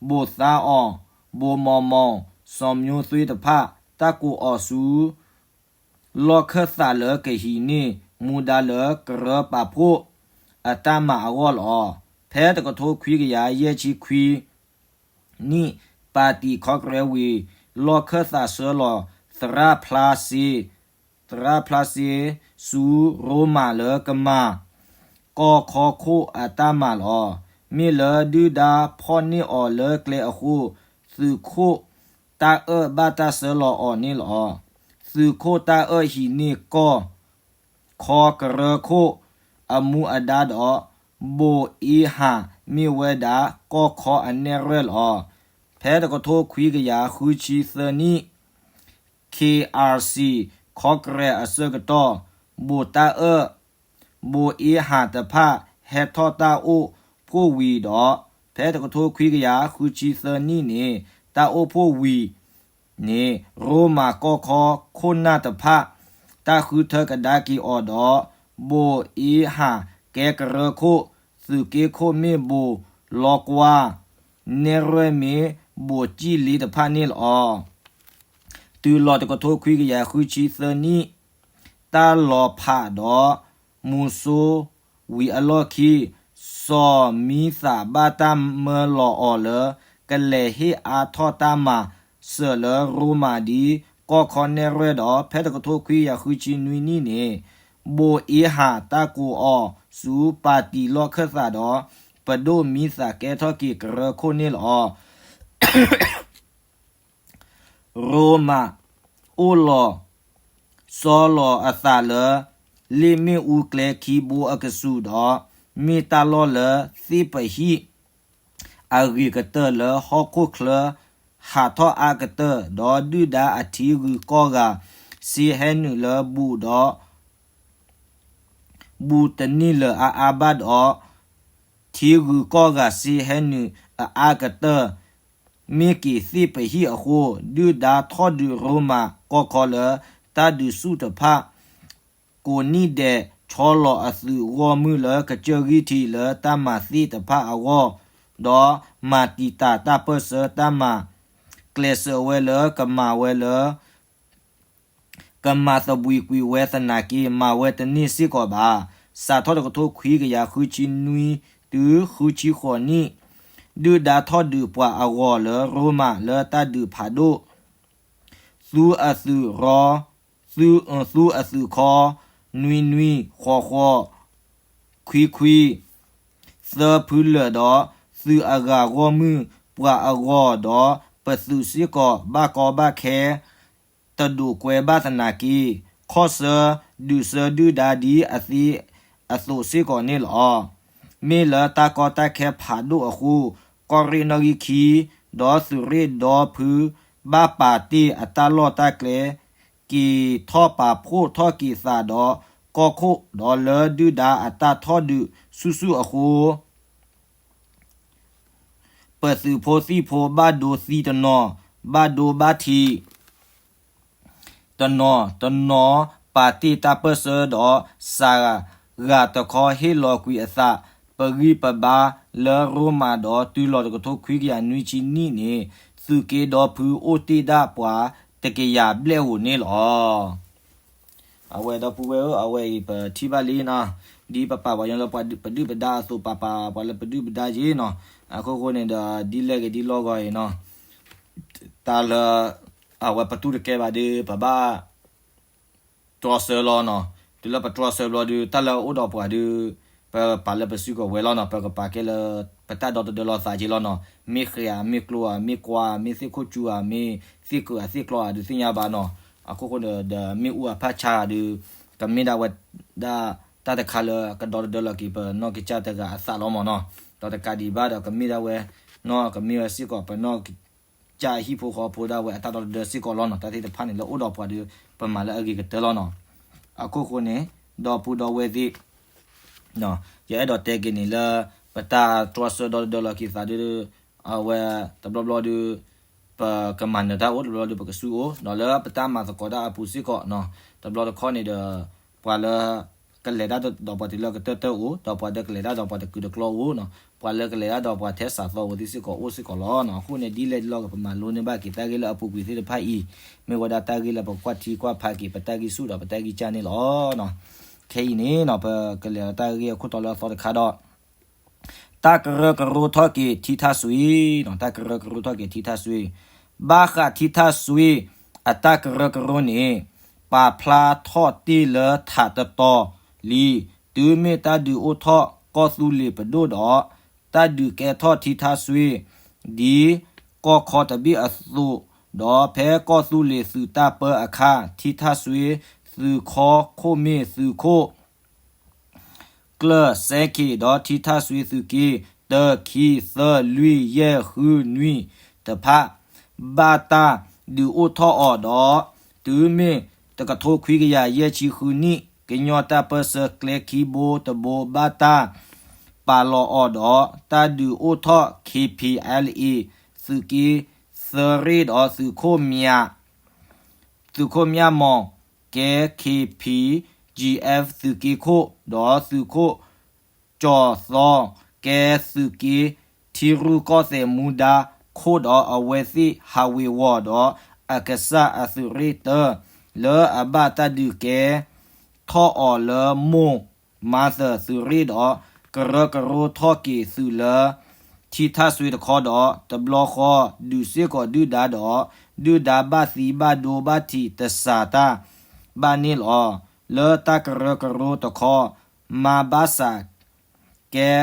ဘိၣ်သါအီၤ, ဘိၣ်မီၢ်မီၢ်, စီၤမျိသ့တဖၣ် တၢ်ကိးအီၤဆူ လီၢ်ခၢၣ်သးလၢကဟံးန့ၢ်မူဒါလၢကရၢပာ်ဖှိၣ်အတၢ်မၤအဂီၢ်လီၤ. ဖဲတကထိခွံကယၤယဲၢ်ဆံခွံ နံၣ် ပၣ်တံၣ်ခီကရဲးဝံၤ လီၢ်ခၢၣ်သးဆှၢလီၤသရၣ်ဖျါစ့, သရၣ်ဖျါစ့ ဆူရိမၤလၢကမၤ ကီၢ်ခီခိၣ်အတၢ်မၤလီၤ. မ့ၢ်လၢဒုၣ်ဒါဖီၣ်န့ၢ်အီၤလၢကျဲအဃိ, သုးခိၣ်တၢ်အၢၣ်ဘၣ်တၢ်ဆှၢလီၤအီၤန့ၣ်လီၤ. သုးခိၣ်တၢ်အၢၣ်ဟံးန့ၢ်ကီၢ် ခီကရၢခိၣ်အမူအဒါဒီး ဘိၣ်အ့ဟၣ်မ့ၢ်ဝဲဒၣ်ကီၢ်ခီအနဲၣ်ရွဲၣ်လီၤ. ဖဲတကထိခွံကယၤဃုဆံသၢနံၣ် ခ့ၣ်အၣ်စံၣ် ခီကရဲးအဆၢကတီၢ် ဘိၣ်တၢ်အၢၣ် ဘိၣ်အ့ဟၣ်တဖၣ် ဟဲထီၣ်တၢ်အိၣ်ဖှိၣ်ဝံၤဒီး ဖဲတကထိခွံကယၤဃုဆံသၢနံၣ်န့ၣ် တၢ်အိၣ်ဖှိၣ်ဝံၤန့ၣ် ရိမၤကီၢ်ခီခိၣ်နၢ်တဖၣ် တၢ်ဃုထၢကဒါက့ၤအီၤဒီး ဘိၣ်အ့ဟၣ်ကဲကရၢခိၣ်, သုးက့ခိၣ်မ့ၢ်ဘိၣ်လီကွၢ်, နဲၣ်ရွဲၣ်မ့ၢ်ဘိၣ်ကံၣ်လ့တဖၣ်န့ၣ်လီၤ. တုၤလီၤတကထိခွံကယၤဃုဆံသၢနံၣ် တၢ်လီၤဖးဒီး မူၤစိဝံၤအလီၢ်ခံ စီၤမံသးဘၣ်တၢ်မၢလီၤအီၤလၢ ကလဲၤဟ့ၣ်အါထီၣ်တၢ်မၤစၢၤလၢရိမၤဒ်ကီၢ်ခီနဲၣ်ရွဲၣ်ဒီး ဖဲတကထိခွံကယၤဃုဆံနွံနံၣ်န့ၣ် ဘိၣ်အ့ဟၣ်တၢ်ကိးအီၤဆူပၣ်တံၣ်လီၢ်ခၢၣ်သးဒီး ပဒိၣ်မံသးကဲထီၣ်က့ၤကရၢခိၣ်န့ၣ်လီၤ. ရိမၤအိၣ်လီၤဆီလီၤအသးလၢ လ့ၣ်မ့ၣ်အူကျဲခံဘိအကဆူးဒီး မ့ၢ်တၢ်လီၢ်လၢသ့ၣ်ပဟံၣ်အဂ့ၤကတၢၢ်လၢဟီၣ်ခိၣ်ချၢ ဟးထီၣ်အါကတၢၢ် ဒီးဒုၣ်ဒါအထံဂုၤကီၢ်ဂၤ စ့ဟဲနုာ်လၢဘူးဒီး ဘူးတန့ၢ်လၢၤအါအါဘၣ်ဒီး ထံဂုၤကီၢ်ဂၤစ့ဟဲနုာ်အအါကတၢၢ် မ့ၢ်က့ၤသ့ၣ်ပဟံၣ်အဃိ, ဒုၣ်ဒါထီၣ်ဒုးရိမၤကီၢ်ခီလၢတၢ်ဒုးဆူၣ်တဖၣ် ကိးနံၣ်ဒဲးဆီလီၤအသုးဂီၢ်မုၢ်လၢကစၢၢ်ဂံၢ်ထံးလၢတၢ်မၤသ့ၣ်တဖၣ်အဂီၢ်, ဒီးမၤတံာ်တာ်တၢ်ပၢၢ်ဆၢတၢ်မၤ ကျဲးစၢးဝဲလၢကမၤဝဲလၢ ကမၤသဘှံးကွံာ်ဝဲသနာ်က့ မၤဝဲတန့ၢ်စ့ၢ်ကီးဘၣ်. စးထီၣ်တကထိခွံကယၤဃုဆံနွံ တုၤဃုဆံဃိးနံၣ်, ဒုၣ်ဒါထီၣ်ဒုးပှၤအဂီၤလၢရိမၤလၢတၢ်ဒုးဖးဒိၣ်, သူအသုးရီ, သူ, သူအသုးခီ, နွံနွံ, ဃိးဃိး, ခွံခွံ, သၢဖုလၢာ်ဒီး သုးအဂၤဂီၢ်မုၢ် ပှၤအဂီၤဒီး ပသုးစ့ၢ်ကီး ဘၣ်ကီဘၣ်ခဲ တဒိးကွဲဘၣ်သနာ်က့, ခီၣ်ဆၢဒုးဆၢဒုၣ်ဒါဒ်အသ့အသိးစ့ၢ်ကီးန့ၣ်လီၤ. မ့ၢ်လၢတၢ်ကီတၢ်ခဲဖးဒိၣ်အဃိ, ကီၢ်ရ့ၣ်နီၣ်ဂံၢ်ခံ ဒီးသုးရ့ၣ်ဒီဖု ဘၣ်ပာ်တ့ၢ်အတၢ်လီၢ်တၢ်ကျဲ က့ၤထီၣ်ပာ်ဖှိၣ်ထီၣ်က့ၤသးဒီးကီၢ်ခိၣ်, ဒီးလၢဒုၣ်ဒါအတၢ်ထီၣ်ဒုးဆူၣ်ဆူၣ်အဃိ ပသုးဖိသံၣ်ဖိဘၣ်ဒိသံတနီၤ, ဘၣ်ဒိဘၣ်ထံး တနီၤတနီၤ ပာ်တ့ၢ်တၢ်ပၢၢ်ဆၢဒီး စးဂၤတခီဟ့ၣ်လီၤကွံာ်အသး ပဂံၢ်ပဘါလၢရိမၤဒီး တုၤလီၤတကထိခွံကယၤနွံဆံနံၣ်န့ၣ် သုးက့ဒီဖုအိၣ်တ့ၢ်ဒၣ်ပှၤတကယၤဘျဲၣ်ဧိၤန့ၣ်လီၤ. အဝဲဒီပုၢ်ဝဲၢ်ဧၢ, အဝဲအံၤပထံၣ်ဘၣ်လံနီၤ, ဒ်ပပာ်ပှၤကညီလၢပှၤဒုၣ်ပဒါအသိး ပာ်ပာ်ပှၤလၢပဒုၣ်ပဒါက့နီၤ, အခိၣ်ဃိန့ၣ်ဒီး ဒ်လဲၣ်ဂ့ၤဒ်လီၢ်ဂီၤအံၤနီၤ, တၢ်လၢ အဝဲပတူၢ်တကဲဘၣ်ဒီး ပဘၣ် တြီဆၢလီၤနီၤ. တုၤလၢပတြီဆၢဘျီဒုး တၢ်လၢအအိၣ်ဒီးပှၤဒုး ပပာ်လၢပစုကဝဲၤလီၤနီၤ. ပကပာ်ကဲလၢ ပတၢ်ဒီတဒၢလီၤသးက့လီၤနီၤ. မ့ၢ်ဃဲဧါ, မ့ၢ်ကျိဧါ, မ့ၢ်ကွၢ်ဧါ, မ့ၢ်သ့ၣ်ခိၣ်ကူဧါ, မ့ၢ်သ့ၣ်ကုဧါ, သ့ၣ်ကျီဧါဒုးသ့ၣ်ညါဘၣ်နီၤ. အခိၣ်ဃိဒီး ဒီးမ့ၣ်အူအဖၣ်ဆါဧါဒုး ကမ့ၢ်ဒၣ်ဝဲဒၣ် တၢ်တခါလၢကဒီတဒၢလီၤက့ၤ ပနီၢ်ကစၢ်တဂၤအသးလီၤမၢ်နီၤ. ဒီးတကးဒံးဘၣ်ဒီး ကမ့ၢ်ဒၣ်ဝဲ နီၤ ကမ့ၢ်ဝဲစ့ၢ်ကီး ပနီၢ်ကစၢ်ဟံၣ်ဖိဃီဖိဒၣ်ဝဲအတၢ်ဒီတဒၢစ့ၢ်ကီးလီၤနီၤ. တၢ်သ့ၣ်တဖၣ်န့ၣ် လၢအိၣ်ဒီးပှၤဒီး ပမၤလၢအဂ့ၤကတၢၢ်လီၤနီၤ. အခိၣ်ဃိန့ၣ် ဒီပုၢ်ဒီဝဲၢ်သ့ၣ် ယအဲၣ်ဒိးတဲက့ၤန့ၣ်လၢ ပတၢ်တြီဆၢဒီတဒၢလီၤက့ၤသးဒုး အဝဲတဘျီဘျီဒုး ပကမၤနၢၤတၢ်အိၣ်, တဘျီဘျီဒုး ပကစူၢ်အိၣ်, ဒီးလၢပတၢ်မၤသကိးတၢ်အပူၤစ့ၢ်ကီးနီၤ. တဘျီတခီၣ်န့ၣ်ဒီး ပှၤလၢ ကလဲၤတၢ်ဒီးပှၤတုၤလၢကတၢၢ်တၢၢ်အိၣ်, ဒီးပှၤလၢကလဲၤတၢ်ဒီးပှၤတကုာ်တကျီအိၣ်နီၤ, ပှၤလၢကလဲၤတၢ်ဒီးပှၤထဲစးသီဝဲသ့ၣ်စ့ၢ်ကီးအိၣ်စ့ၢ်ကီးလီၤ. အဃိန့ၣ် ဒ်လဲၣ်ဒ်လဲၣ်ဂ့ၤ ပမၤလိန့ၢ်ဘၣ်က့ၤတၢ်ဂ့ၢ်လၢအပူၤကွံာ်သ့ၣ်တဖၣ်အံၤ, မ့ၢ်ဝဲဒၣ်တၢ်ဂ့ၢ်လၢပကွၢ်ထံကွၢ်ဖးက့ၤ ပတၢ်ဂံၢ်ဆူၣ်ဒီးပတၢ်ဂံၢ်စၢ်န့ၣ်လီၤ. ခဲအံၤန့ၣ်နီၤ ပကလဲၤဒီးတၢ်ဂ့ၢ်အခိၣ်တီလၢအသီတခါဒီး တၢ်ကရၢကရိထီၣ်က့ၤထံထၣ်စွ့, တၢ်ကရၢကရိထီၣ်က့ၤထံထၣ်စွ့, ဘၣ်ဃးထံထၣ်စွ့အတၢ်ကရၢကရိန့ၣ် ပာ်ဖျါထီၣ်တ့ၢ်လၢထးတတီၤလံ, တုၤမ့ၢ်တၢ်ဒုးအိၣ်ထီၣ်ကီၢ်သူလ့ၤပဒိၣ်ဒီး တၢ်ဒုးကဲထီၣ်ထံထၣ်စွ့ ဒ်ကီၢ်ခီတဘ့ၣ်အသိး, ဒီးဖဲကီၢ်သူလ့ၤသုးတၢ်ပၢအခါ ထံထၣ်စွ့သုးခီခိၣ်မ့ၢ်သုးခိၣ် ကျၢၢ်စဲခ့ၣ် ဒီးထံထၣ်စွ့သုးက့ တၢ ခံ သၢ လွံၢ် ယဲၢ် ဃု နွံတဖၣ် ဘၣ်တၢ်ဒုးအိၣ်ထီၣ်အီၤဒီး တုၤမ့ၢ်တကထိခွံကယၤယဲၢ်ဆံဃုနံၣ် ကညီတၢ်ပၢၢ်ဆၢကျဲခံဘိတဘိ ဘၣ်တၢ်ပာ်လီၤအီၤဒီး တၢ်ဒုးအိၣ်ထီၣ် KPLA သုးက့သရ့ၣ်ဒီးသုးခိၣ်မၠး သုးခိၣ်မၠၣ်မီၣ် ကဲ KPGF သုးက့ခိၣ် ဒီးသုးခိၣ်ကၠီၤသီ ကဲသုးက့ထံရူၢ်ကီၢ်သဲးမူဒါခိၣ် ဒီးအဝဲသ့ၣ်ဟးဝ့ၤဝီၤဒီးအကစၢ်အသုးရ့ၣ်တၢ လၢအဘၣ်တၢ်ဒုးကဲထီၣ်အီၤလၢမိၢ်မၤသၢၤသုးရ့ၣ်ဒီး ကရၢကရိထီၣ်က့ၤသုးလၢ ထံထၣ်စွ့တခီဒီး တဘျီဃီဒုးစ့ၢ်ကီးဒုၣ်ဒါဒီး ဒုၣ်ဒါဘၣ်သံဘၣ်ဒိဘၣ်ထံးတစှၤတၢ်ဘၣ်န့ၣ်လီၤ. လၢတၢ်ကရၢကရိတခီ မါဘၣ်ဆၣ် ကဲ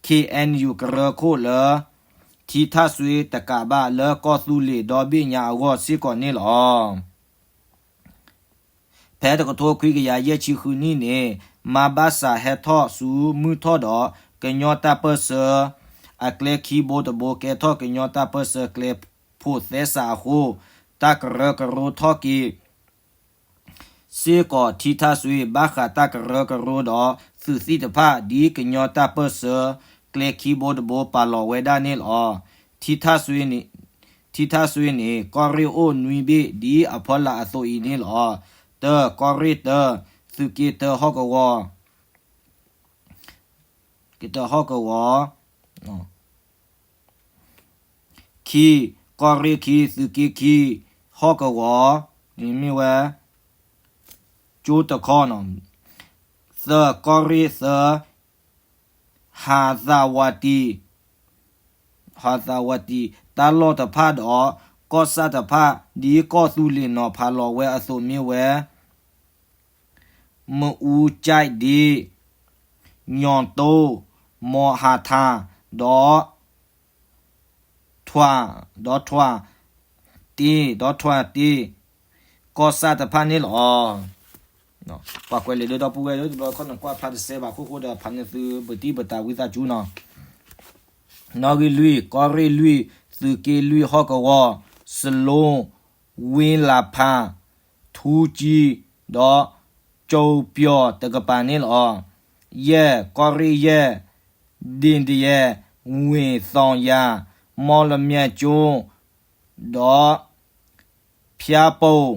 KNU ကရၢခိၣ်လၢ ထံထၣ်စွ့တကးဘၣ်လၢကီၢ်သူလ့ၤဒီဘ့ၣ်ညါအဂီၢ်စ့ၢ်ကီးန့ၣ်လီၤ. ဖဲတကထိခွံကယၤယဲၢ်ဆံဃုနံၣ်န့ၣ် မါဘၣ်ဆၣ်ဟဲထီၣ်ဆူမုၢ်ထီၣ်ဒီး ကညီတၢ်ပၢၢ်ဆၢအကျဲခံဘိတဘိ ကဲထီၣ်ကညီတၢ်ပၢၢ်ဆၢကျဲဖိးသဲစးအဃိ တၢ်ကရၢကရိထီၣ်က့ၤ စ့ၢ်ကီးထံထၣ်စွ့ ဘၣ်ဃးတၢ်ကရၢကရိဒီးသုးသ့ၣ်တဖၣ် ဒ်ကညီတၢ်ပၢၢ်ဆၢကျဲခံဘိတဘိပာ်လီၤဝဲဒၣ်န့ၣ်လီၤ. ထံထၣ်စွ့န့ၣ် ထံထၣ်စွ့န့ၣ် ကီၢ်ရ့ၣ်အိၣ်နွံဘ့ၣ် ဒ်အဖီလာ်အသိးအံၤန့ၣ်လီၤ. တၢ ကီၢ်ရ့ၣ်တၢ သုးက့တၢဟီၣ်ကဝီၤ က့ၤတၢဟီၣ်ကဝီၤ, ခံ, ကီၢ်ရ့ၣ်ခံ သုးက့ခံ ဟီၣ်ကဝီၤ, မ့ၢ်ဝဲ ကၠိတခီနီၤ, သၢ, ကီၢ်ရ့ၣ်သၢ ဟးသးဝးတံၢ်, ဟးသးဝးတံၢ် တၢ်လီၢ်တဖၣ်ဒီး ကီၢ်ဆၣ်တဖၣ် ဒ်ကီၢ်သူလ့ၤနီၤဖးလီၤဝဲအသိးမ့ၢ်ဝဲ မအူကၠဲးဒ့, ညီတိ, မီၢ်ဟးထၣ်, ဒီး ထွၣ်, ဒီးထွၣ်တ့, ဒီးထွၣ်တ့, ကီၢ်ဆၣ်တဖၣ်န့ၣ်လီၤ. ပှၤကွဲးလံာ်ဒၢဒီပုၢ်ဝဲၢ်လၢတဘျီခီၣ်နကွၢ်ဖျါတစဲးဘၣ်အခိၣ်ဃိဒီး ဖးန့ၢ်သုပတံၢ်ပတၢ်ဝံသးစူၤနီၤ. နီၣ်ဂံၢ်လွံၢ်, ကီၢ်ရ့ၣ်လွံၢ်, သုးက့လွံၢ်ဟီၣ်ကဝီၤ, စလိ, ဝ့ၢ်လးဖး, ထူကၠံ, ဒီး ကၠိပျီၤတကပၤန့ၣ်လီၤ. ယဲၢ်, ကီၢ်ရ့ၣ်ယဲၢ်, ဒ့ၣ်ဒယဲၢ်, ဝ့ၢ်သီယၤ, မီၢ်လမၠဲၣ်ကၠိ, ဒီး ဖၠါပိၢ်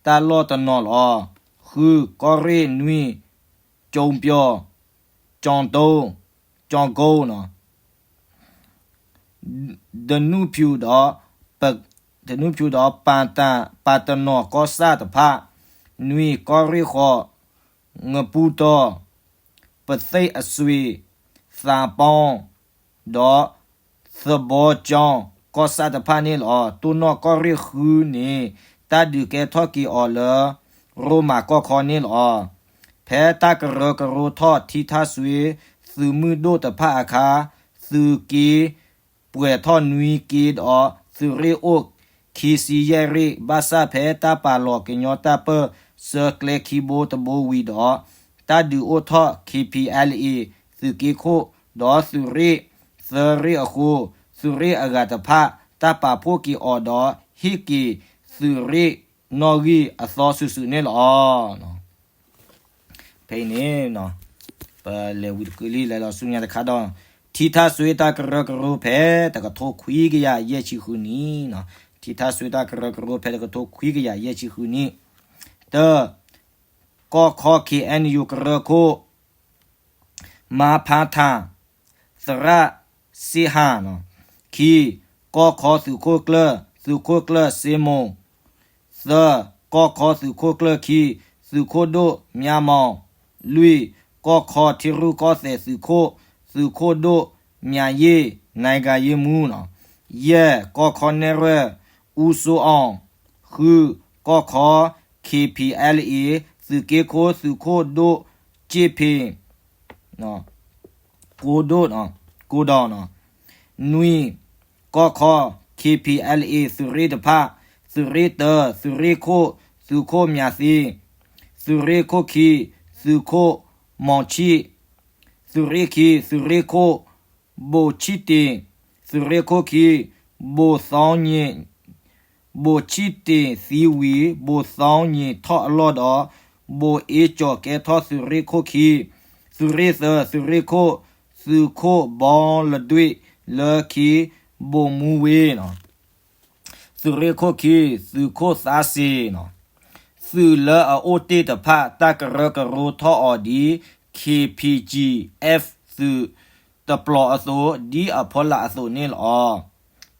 တၢ်လီၢ်တနီၤလီၤ. ဃု, ကီၢ်ရ့ၣ်နွံ, ကၠိပျီၤ, ကၠီတိ, ကၠီကိ, ဒနူၣ်ဖၠူၣ်ဒီး ပ, ဒနူၣ်ဖၠူၣ်ဒီး ပၢ်တနီၤကီၢ်ဆၣ်တဖၣ်, နွံ, ကီၢ်ရ့ၣ်ဃီ, ငပူၢ်တီၢ်, ပသ့ၣ်အစွ့ၣ်, သးပီ, ဒီး သဘီကၠီ ကီၢ်ဆၣ်တဖၣ်န့ၣ်လီၤ. တိၢ်နီၣ်ကီၢ်ရ့ၣ်ဃုန့ၣ် တၢ်ဒုးကဲထီၣ်က့ၤအီၤလၢ ရိမၤကီၢ်ခီန့ၣ်လီၤ. ဖဲတၢ်ကရၢကရိထီၣ်ထံထၣ်စွ့ သုးမုၢ်ဒိၣ်တဖၣ်အခါ သုးက့ ပှဲၤထီၣ်နွံက့ဒီး သုးရ့ၣ်အိၣ်ခံဆံယဲၢ်ရ့ၣ် ဘၣ်ဆၣ်ဖဲတၢ်ပာ်လီၤကညီတၢ်ပၢၢ်ဆၢကျဲခံဘိတဘိဝံၤဒီး တၢ်ဒုးအိၣ်ထီၣ် K P L A သုးက့ခိၣ် ဒီးသုးရ့ၣ်သၢရ့ၣ်အဃိ သုးရ့ၣ်အဂၤတဖၣ် တၢ်ပာ်ဖှိၣ်က့ၤအီၤဒီး ဟ့ၣ်က့ၤသုးရ့ၣ်နီၣ်ဂံၢ်အသီစုာ်စုာ်န့ၣ်လီၤ. ဖဲအံၤန့ၣ် ပလဲၤဝံၤတကုလံ လဲၤလီၤဆူညါတခါဒီး ထံထၣ်စွ့တၢ်ကရၢကရိဖဲတကထိခွံကယၤယဲၢ်ဆံဃုနံၣ်, ထံထၣ်စွ့တၢ်ကရၢကရိဖဲတကထိခွံကယၤယဲၢ်ဆံဃုနံၣ်, တၢ ကီၢ်ခီ K N U ကရၢခိၣ် မါဖါထၣ် သရၣ်စ့ဟၣ်, ခံ ကီၢ်ခီသုးခိၣ်ကျၢၢ် သုးခိၣ်ကျၢၢ်စ့မိၢ်, သၢ ကီၢ်ခီသုးခိၣ်ကျၢၢ်ခံ သုးခိၣ်ဒိၣ်မၠါမီၤ, လွံၢ် ကီၢ်ခီထံရူၢ်ကီၢ်သဲးသုးခိၣ် သုးခိၣ်ဒိၣ်မၠါယ့ၢ် နကယ့မူ, ယဲၢ် ကီၢ်ခီနဲၣ်ရွဲၣ် အူစိအီၣ်, ဃု ကီၢ်ခီ K P L A သုးက့ခိၣ် သုးခိၣ်ဒိၣ်ကၠ့ၣ်ဖ့ၣ် ကိဒိၣ်, ကိဒီၣ်, နွံ ကီၢ်ခီ K P L A သုးရ့ၣ်တဖၣ်, သုးရ့ၣ်တၢ သုးရ့ၣ်ခိၣ် သုးခိၣ်မၠါသ့, သုးရ့ၣ်ခိၣ်ခံ သုးခိၣ်မီၤဆံၣ်, သုးရ့ၣ်ခံ သုးရ့ၣ်ခိၣ် ဘိၣ်ဆံၣ်တ့ၢ်, သုးရ့ၣ်ခိၣ်ခံ ဘိၣ်သီည့ၣ် ဘိၣ်ဆံၣ်တ့ၢ်သံဝံၤ ဘိၣ်သီည့ၣ်ထီၣ်အလီၢ်ဒီး ဘိၣ်အ့ကၠီၤကဲထီၣ်သုးရ့ၣ်ခိၣ်ခံ, သုးရ့ၣ်သၢ သုးရ့ၣ်ခိၣ် သုးခိၣ်ဘီလဒွ့ၣ်လၢခံ ဘိၣ်မူဝ့ၣ် သုးရ့ၣ်ခိၣ်ခံ သုးခိၣ်သါစ့ၣ်, သုးလၢအအိၣ်တ့ၢ်တဖၣ် တၢ်ကရၢကရိထီၣ်အီၤဒ် K P G F သုးတပျီၤအသိး ဒ်အဖီလာ်အသိးန့ၣ်လီၤ.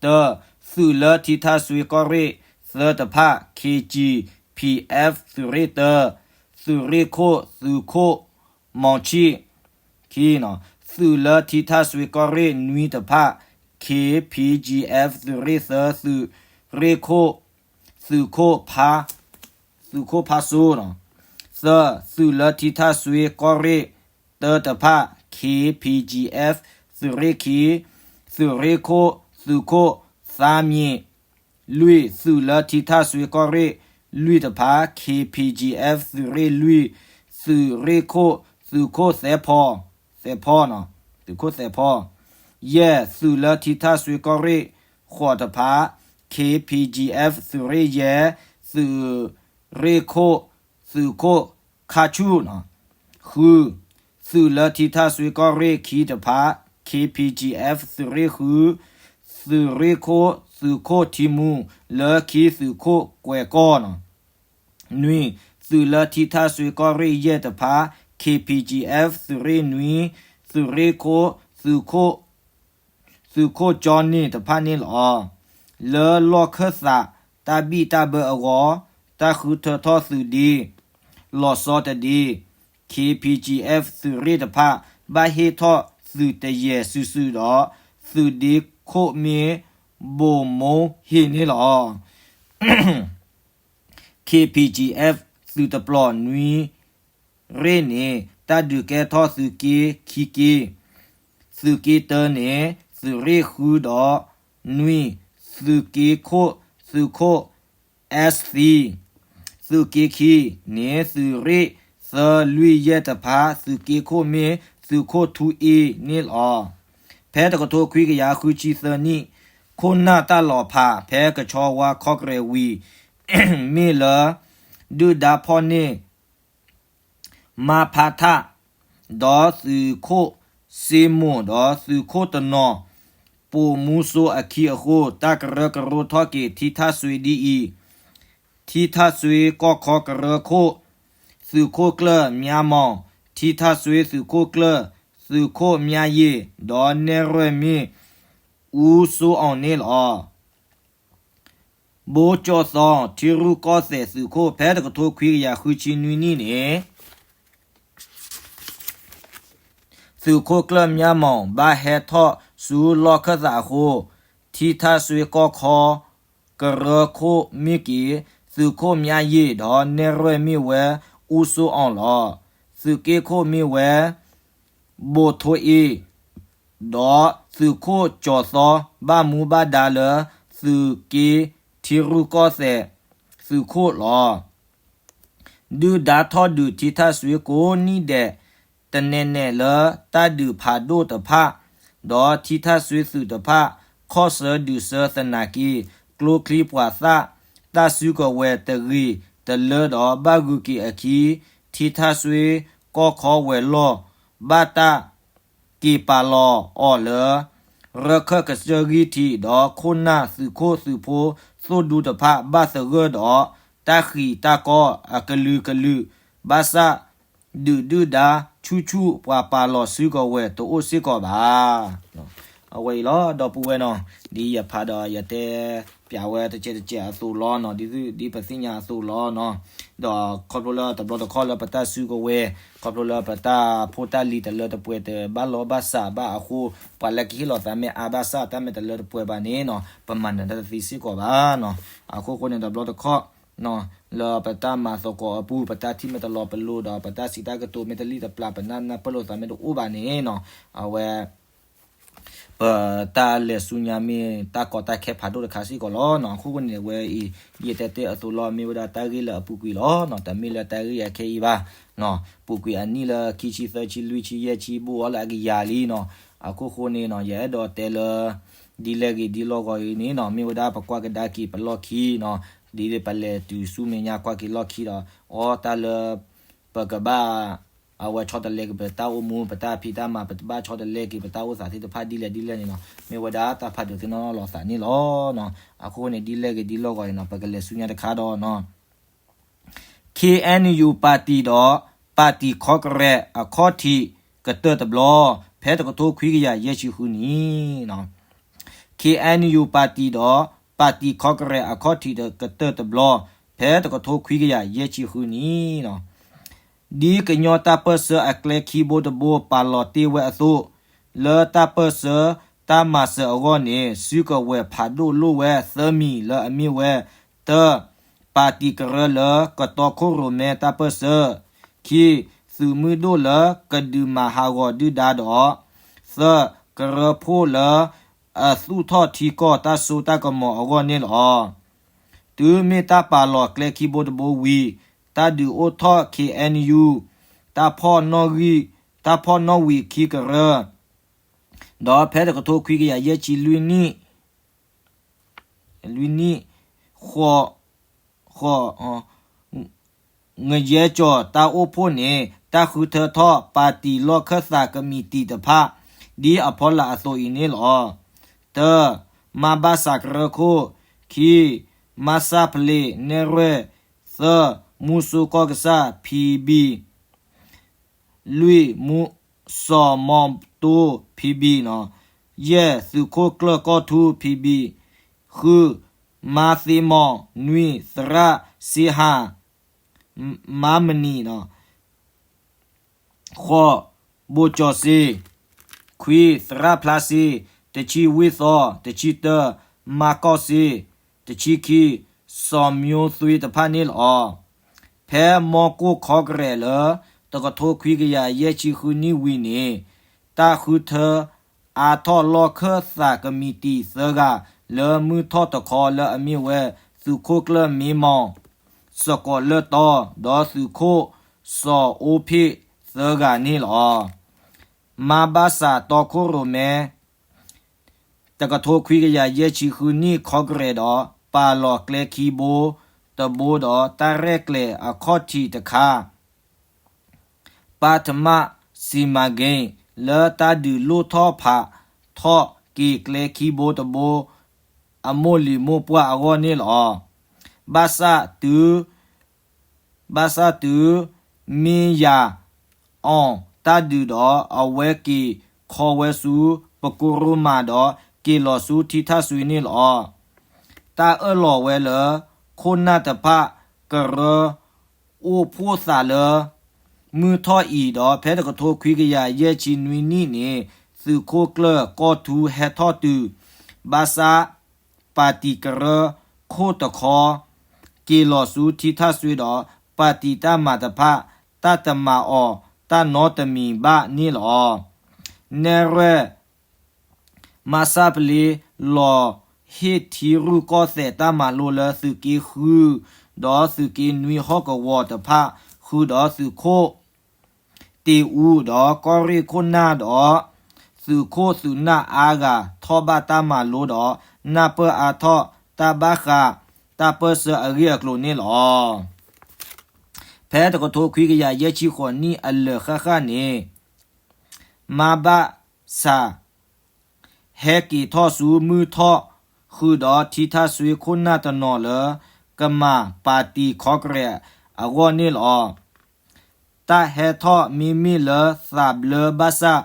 တၢ သုးလၢထံထၣ်စွ့ကီၢ်ရ့ၣ်သၢတဖၣ် K G P F သုးရ့ၣ်တၢ သုးရ့ၣ်ခိၣ် သုးခိၣ်မီၤဆံၣ်, ခံ သုးလၢထံထၣ်စွ့ကီၢ်ရ့ၣ်နွံတဖၣ် K P G F သုးရ့ၣ်သၢ သုးရ့ၣ်ခိၣ် သုးခိၣ်ဖါ သုးခိၣ်ဖါစိ, သၢ သုးလၢထံထၣ်စွ့ကီၢ်ရ့ၣ်တၢတဖၣ် K P G F သုးရ့ၣ်ခံ သုးရ့ၣ်ခိၣ် သုးခိၣ်သါမံၤ, လွံၢ် သုးလၢထံထၣ်စွ့ကီၢ်ရ့ၣ်လွံၢ်တဖၣ် K P G F သုးရ့ၣ်လွံၢ် သုးရ့ၣ်ခိၣ် သုးခိၣ်သဲဖီ သဲဖီ, သုးခိၣ်သဲဖီ, ယဲၢ် သုးလၢထံထၣ်စွ့ကီၢ်ရ့ၣ်ဃိးတဖၣ် K P G F သုးရ့ၣ်ယဲၢ် သုးရ့ၣ်ခိၣ် သုးခိၣ်ခါဆူၣ်, ဃု သုးလၢထံထၣ်စွ့ကီၢ်ရ့ၣ်ခံတဖၣ် K P G F သုးရ့ၣ်ဃု သုးရ့ၣ်ခိၣ် သုးခိၣ်ထံမူ လၢခံသုးခိၣ်ကွဲၤကီၢ်, နွံ သုးလၢထံထၣ်စွ့ကီၢ်ရ့ၣ်ယဲၢ်တဖၣ် K P G F သုးရ့ၣ်နွံ သုးရ့ၣ်ခိၣ် သုးခိၣ် သုးခိၣ်ကၠီန့ၣ်တဖၣ်န့ၣ်လီၤ. လၢလီၢ်ခၢၣ်သးတၢ်ဘံၣ်တၢ်ဘၢအဂီၢ် တၢ်ဃုထၢထီၣ်သုးဒ့ လီၤဆီတဒ့ K P G F သုးရ့ၣ်တဖၣ် ဘၣ်ဟ့ၣ်ထီၣ်သုးတယဲၢ်စုာ်စုာ်ဒီး သုးဒ့ခိၣ်မ့ၢ်ဘိၣ်မိၢ်ဟ့ၣ်န့ၣ်လီၤ. K P G F သုးတပျီၤနွံရ့ၣ်န့ၣ် တၢ်ဒုးကဲထီၣ်သုးက့ခံက့, သုးက့တၢန့ၣ် သုးရ့ၣ်ဃုဒီးနွံ, သုးက့ခိၣ် သုးခိၣ် S C, သုးက့ခံန့ၣ် သုးရ့ၣ်သၢလွံၢ်ယဲၢ်တဖၣ် သုးက့ခိၣ်မ့ၢ်သုးခိၣ်ထူအ့န့ၣ်လီၤ. ဖဲတကထိခွံကယၤဃုဆံသၢနံၣ် ခိၣ်နၢ်တၢ်လီၤဖး ဖဲကဆီဝါခီကရဲးဝံၤ မ့ၢ်လၢ ဒုၣ်ဒါဖီၣ်န့ၢ် မါဖါထၣ် ဒီးသုးခိၣ်စ့မိၢ် ဒီးသုးခိၣ်တနီၤ ပိာ်မူစိအခံအဃိ တၢ်ကရၢကရိထီၣ်က့ၤ ထံထၣ်စွ့ဒ်အံၤ, ထံထၣ်စွ့ကီၢ်ခီကရၢခိၣ် သုးခိၣ်ကျၢၢ်မၠါမီၤ, ထံထၣ်စွ့သုးခိၣ်ကျၢၢ် သုးခိၣ်မၠါယ့ၢ် ဒီးနဲၣ်ရွဲၣ်မ့ၢ် အူစိအီၣ်န့ၣ်လီၤ. ဘိကၠီသီ ထံရူၢ်ကီၢ်သဲးသုးခိၣ် ဖဲတကထိခွံကယၤဃုဆံနွံနံၣ်န့ၣ် သုးခိၣ်ကျၢၢ်မၠါမီၤ ဘၣ်ဟဲထီၣ်ဆူလီၢ်ခၢၣ်သးအဃိ ထံထၣ်စွ့ကီၢ်ခီ ကရၢခိၣ်မ့ၢ်က့ၤ သုးခိၣ်မျါယ့ၣ် ဒီးနဲၣ်ရွဲၣ်မ့ၢ်ဝဲ အူစိအီၣ်လီၤ. သုးက့ခိၣ်မ့ၢ်ဝဲ ဘိထိအ့ၣ်, ဒီးသုးခိၣ်ကၠီၤသီ ဘၣ်မူဘၣ်ဒါလၢ သုးက့ထံရူၢ်ကီၢ်သဲး သုးခိၣ်လီၤ. ဒုၣ်ဒါထီၣ်ဒုးထံထၣ်စွ့ကိးနံၣ်ဒဲး တနဲၤနဲၤလၢတၢ်ဒုးဖးဒိၣ်တဖၣ်, ဒီးထံထၣ်စွ့သုးတဖၣ် ခီၣ်ဆၢဒုးဆၢသနာ်က့ ကျိချံပှၤသၣ် တၢ်စုကဝဲၤတဂ့ၤတလၢဒီးဘၣ်ဂုာ်က့ၤအခံ ထံထၣ်စွ့ကီၢ်ခီဝဲၤလီၢ် ဘၣ်တၢ်က့ၤပာ်လီၤအီၤလၢ ရၢခၢၣ်ကစၢၢ်ဂံၢ်ထံး ဒီးခိၣ်နၢ်သုးခိၣ်သုးဖိသိၣ်ဒူတဖၣ်ဘၣ်သဂၢၢ်ဒီး တၢ်ဃံးတၢ်ကီအကလုာ်ကလုာ် ဘၣ်ဆၣ် ဒုၣ်ဒုၣ်ဒါဆူၣ်ဆူၣ် ပှၤပာ်လီၤစုကဝဲၤတအိၣ်စ့ၢ်ကီးဘၣ်. အဝဲအံၤလီၤ ဒီပုၢ်ဝဲၢ်နီၤ, ဒ်ယဖးဒီးယတဲပၠးဝဲတကဲးတကဲးအသိးလီၤနီၤ, ဒ်ပသ့ၣ်ညါအသိးလီၤနီၤ. ဒီးခီဖျိလၢတဘျီတခီၣ်လၢပတၢ်စုကဝဲၤ ခီဖျိလၢပတၢ်ဖိတၢ်လံၤတလၢတပှဲၤတဘၣ်လီၢ်ဘၣ်စးဘၣ်အဃိ ပှၤလၢကဟ့ၣ်လီၤသးမ့ၢ်အါဘၣ်ဆၣ် တၢ်မ့ၢ်တလၢတပှဲၤဘၣ်န့ၣ်နီၤ ပမၤနၢၤတၢ်တသ့စ့ၢ်ကီးဘၣ်နီၤ. အခိၣ်ဃိန့ၣ် တဘျီတခီၣ် လၢပတၢ်မၤသကိးအပူၤ ပတၢ်ထံၣ်မ့ၢ်တလီၤပလိာ်ဒီး ပတၢ်စံးတၢ်ကတိၤမ့ၢ်တလံၣ်တပျၢ် ပနၢ်နၢ်ပၢၢ်လိာ်သးမ့ၢ်တအိၣ်ဘၣ်န့ၣ်နီၤ အဝဲ ပတၢ်လဲၤဆူညါမ့ၢ်တၢ်ကီတၢ်ခဲဖးဒိၣ်တခါစ့ၢ်ကီးလီၤနီၤ. အခိၣ်ဃိန့ၣ် အဝဲအံၤ ယတဲတဲအသိးလီၤ မ့ၢ်ဝဲဒၣ်တၢ်ဂ့ၢ်လၢအပူၤကွံာ်လီၤနီၤ, တမ့ၢ်လၢတၢ်ဂ့ၢ်အခဲအံၤဘၣ်နီၤ, ပူၤကွံာ်အနံၣ်လၢခံဆံသၢ ဆံလွံၢ် ဆံယဲၢ် ဆံဘိၣ်အီၤလၢအကယၤလံနီၤ. အခိၣ်ဃိန့ၣ်နီၤ ယအဲၣ်ဒိးတဲလၢ ဒ်လဲၣ်ဂ့ၤဒ်လီၢ်ဂီၤအံၤန့ၣ်နီၤ မ့ၢ်ဝဲဒၣ်ပကွၢ်ကဒါက့ၤပလီၢ်ခံနီၤ, ဒ်ပလဲၤတုၤဆူမဲာ်ညါကွၢ်က့ၤလီၢ်ခံဒီး အီတၢ်လၢ ပကဘၣ် အဝဲဆီတလဲက့ၤပတၢ်အိၣ်မူ ပတၢ်ဖံးတၢ်မၤ ပဘၣ်ဆီတလဲက့ၤပတၢ်အိၣ်သးသ့ၣ်တဖၣ်ဒ်လဲၣ်ဒ်လဲၣ်န့ၣ်နီၤ မ့ၢ်ဝဲဒၣ်တၢ်ဖးဒိၣ်သ့ၣ်နီၣ်လီၤသးန့ၣ်လီၤ. အဃိန့ၣ် ဒ်လဲၣ်ဂ့ၤဒ်လီၢ်ဂီၤအံၤနီၤ ပကလဲၤဆူညါတခါဒီးနီၤ ခ့ၣ်အဲၣ်ယူၣ်ပၣ်တံၣ်ဒီး ပၣ်တံၣ်ခီကရဲးအခီၣ်ထံးကတၢၢ်တဘျီ ဖဲတကထိခွံကယၤယဲၢ်ဆံဃုနံၣ် ခ့ၣ်အဲၣ်ယူၣ်ပၣ်တံၣ်ဒီး ပၣ်တံၣ်ခီကရဲးအခီၣ်ထံးကတၢၢ်တဘျီ ဖဲတကထိခွံကယၤယဲၢ်ဆံဃုနံၣ် ဒ်ကညီတၢ်ပၢၢ်ဆၢအကျဲခံဘိတဘိပာ်လီၤတ့ၢ်ဝဲအသိး, လၢတၢ်ပၢၢ်ဆၢတၢ်မၤစၢၤအဂီၢ်န့ၣ် စုကဝဲၤဖးဒိၣ်လိၣ်ဝဲသၢမံၤလၢအမ့ၢ်ဝဲ, တၢ, ပၣ်တံၣ်ကရၢလၢကတီခိၣ်ရိၣ်မဲတၢ်ပၢၢ်ဆၢ, ခံ, သုးမုၢ်ဒိၣ်လၢကဒုးမၤဟးဂီၤဒုၣ်ဒါဒီး, သၢ, ကရၢဖိလၢအသူၣ်ထီၣ်ထံကီၢ်တၢ်စိတၢ်ကမီၤအဂီၢ်န့ၣ်လီၤ. တုၤမ့ၢ်တၢ်ပာ်လီၤကျဲခံဘိတဘိဝံၤ, တၢ်ဒုးအိၣ်ထီၣ် ခ့ၣ်အဲၣ်ယူၣ်, တၢ်ဖီၣ်နီၣ်ဝံၤခံကရၢ, ဒီးဖဲတကထိခွံကယၤယဲၢ်ဆံလွံၢ်နံၣ်, လွံၢ်နံၣ်, ဃိး, ဃိး, ငယဲကၠီၤတၢ်အိၣ်ဖှိၣ်န့ၣ် တၢ်ဃုထၢထီၣ်ပၣ်တံၣ်လီၢ်ခၢၣ်သးကမံးတံာ်တဖၣ် ဒ်အဖီလာ်အသိးအံၤန့ၣ်လီၤ. တၢ, မါဘၣ်စးကရၢခိၣ်, ခံ, မါစၢ်ဖလ့းနဲၣ်ရွဲၣ်, သၢ, မူစိကီၢ်ကစၢ် ဖံဘံၣ် လွံၢ်, မူစီၤမီတိ ဖံဘံၣ်နီၤ, ယဲၢ်, သုးခိၣ်ကျၢၢ်ကီၢ်ထူ ဖံဘံၣ်, ဃု, မါသ့မီၣ်, နွံ, သရၣ်စ့ဟၣ်, မါမနံၤနီၤ, ဃိး, ဘိၣ်ကၠီၤစ့, ခွံ, သရၣ်ဖျါစ့, တဆံ, ဝ့ၢ်သီ, တဆံတၢ, မါကီၢ်စ့, တဆံခံ, စီၤမျိသွ့တဖၣ်န့ၣ်လီၤ. ဖဲမီၢ်ကိၢ်ခီကရဲးလၢ တကထိခွံကယၤယဲၢ်ဆံဃုနံၣ်ဝံၤန့ၣ် တၢ်ဃုထၢအါထီၣ်လီၢ်ခၢၣ်သးကမံးတံာ်သၢဂၤ လၢမုၢ်ထီၣ်တခီလၢအမ့ၢ်ဝဲ သုးခိၣ်ကျၢၢ်မ့မီၣ်, စကိးလၢၢ်တီ, ဒီးသုးခိၣ်စီၤအိဖ့ၣ်သၢဂၤန့ၣ်လီၤ. မါဘၣ်စးတီခိၣ်ရိၣ်မဲ တကထိခွံကယၤယဲၢ်ဆံဃုနံၣ်ခီကရဲးဒီး ပာ်လီၤကျဲခံဘိတဘိဒီး တၢ်ရဲၣ်ကျဲၤအခီၣ်ထံးတခါ ပထမစီမံကိန်း လၢတၢ်ဒုးလိၣ်ထီၣ်ဖးထီၣ်က့ၤကျဲခံဘိတဘိ အမိၢ်လံၤမိၢ်ပှၢ်အဂီၢ်န့ၣ်လီၤ. ဘၣ်ဆၣ်တုၤ ဘၣ်ဆၣ်တုၤ မ့ၢ်ယၤအီၤတၢ်ဒုးဒီး အဝဲက့ၤခီဝဲဆူ ပကိရိမးဒီး က့ၤလီၤဆူထံထၣ်စွ့န့ၣ်လီၤ. တၢ်အၢၣ်လီၤဝဲလၢ ခိၣ်နၢ်တဖၣ်ကရၢ အိၣ်ဖှိၣ်သးလၢ မုၢ်ထီၣ်အံၤဒီး ဖဲတကထိခွံကယၤယဲၢ်ဆံနွံနံၣ်န့ၣ် သုးခိၣ်ကျၢၢ်ကီၢ်ထူဟဲထီၣ်တုၤ ဘၣ်ဆၣ် ပၣ်တံၣ်ကရၢခိၣ်တခီ က့ၤလီၤဆူထံထၣ်စွ့ဒီး ပၣ်တံၣ်တၢ်မၤတဖၣ် တၢ်တမၤအီၤတၢ်နီတမံၤဘၣ်န့ၣ်လီၤ. နဲၣ်ရွဲၣ် မၤစၢ်ပလ့ လီၤဟ့ၣ်ထံရူၢ်ကီၢ်သဲးတၢ်မၤလိလၢသုးက့ဃု ဒီးသုးက့နွံဟီၣ်ကဝီၤတဖၣ် ဃုာ်ဒီးသုးခိၣ် တ့ၢ်အူဒီးကီၢ်ရ့ၣ်ခိၣ်နၢ်ဒီး သုးခိၣ်သုးနၢ်အါဂၤထီၣ်ဘၣ်တၢ်မၤလိဒီး နၢ်ပၢၢ်အါထီၣ်တၢ်ဘၣ်ဃး တၢ်ပၢၢ်ဆၢအဂ့ၢ်အကျိၤန့ၣ်လီၤ. ဖဲတကထိခွံကယၤယဲၢ်ဆံဃိးနံၣ်အလၢာ်ဃၣ်ဃၣ်န့ၣ် မါဘၣ်စၣ် ဟဲက့ၤထီၣ်ဆူမုၢ်ထီၣ် ဃုာ်ဒီးထံထၣ်စွ့ခိၣ်နၢ်တနီၤလၢ ကမၤပၣ်တံၣ်ခီကရဲးအဂီၢ်န့ၣ်လီၤ. တၢ်ဟဲထီၣ်မ့မ့ၢ်လၢသးဘျၢဘၣ်ဆၣ်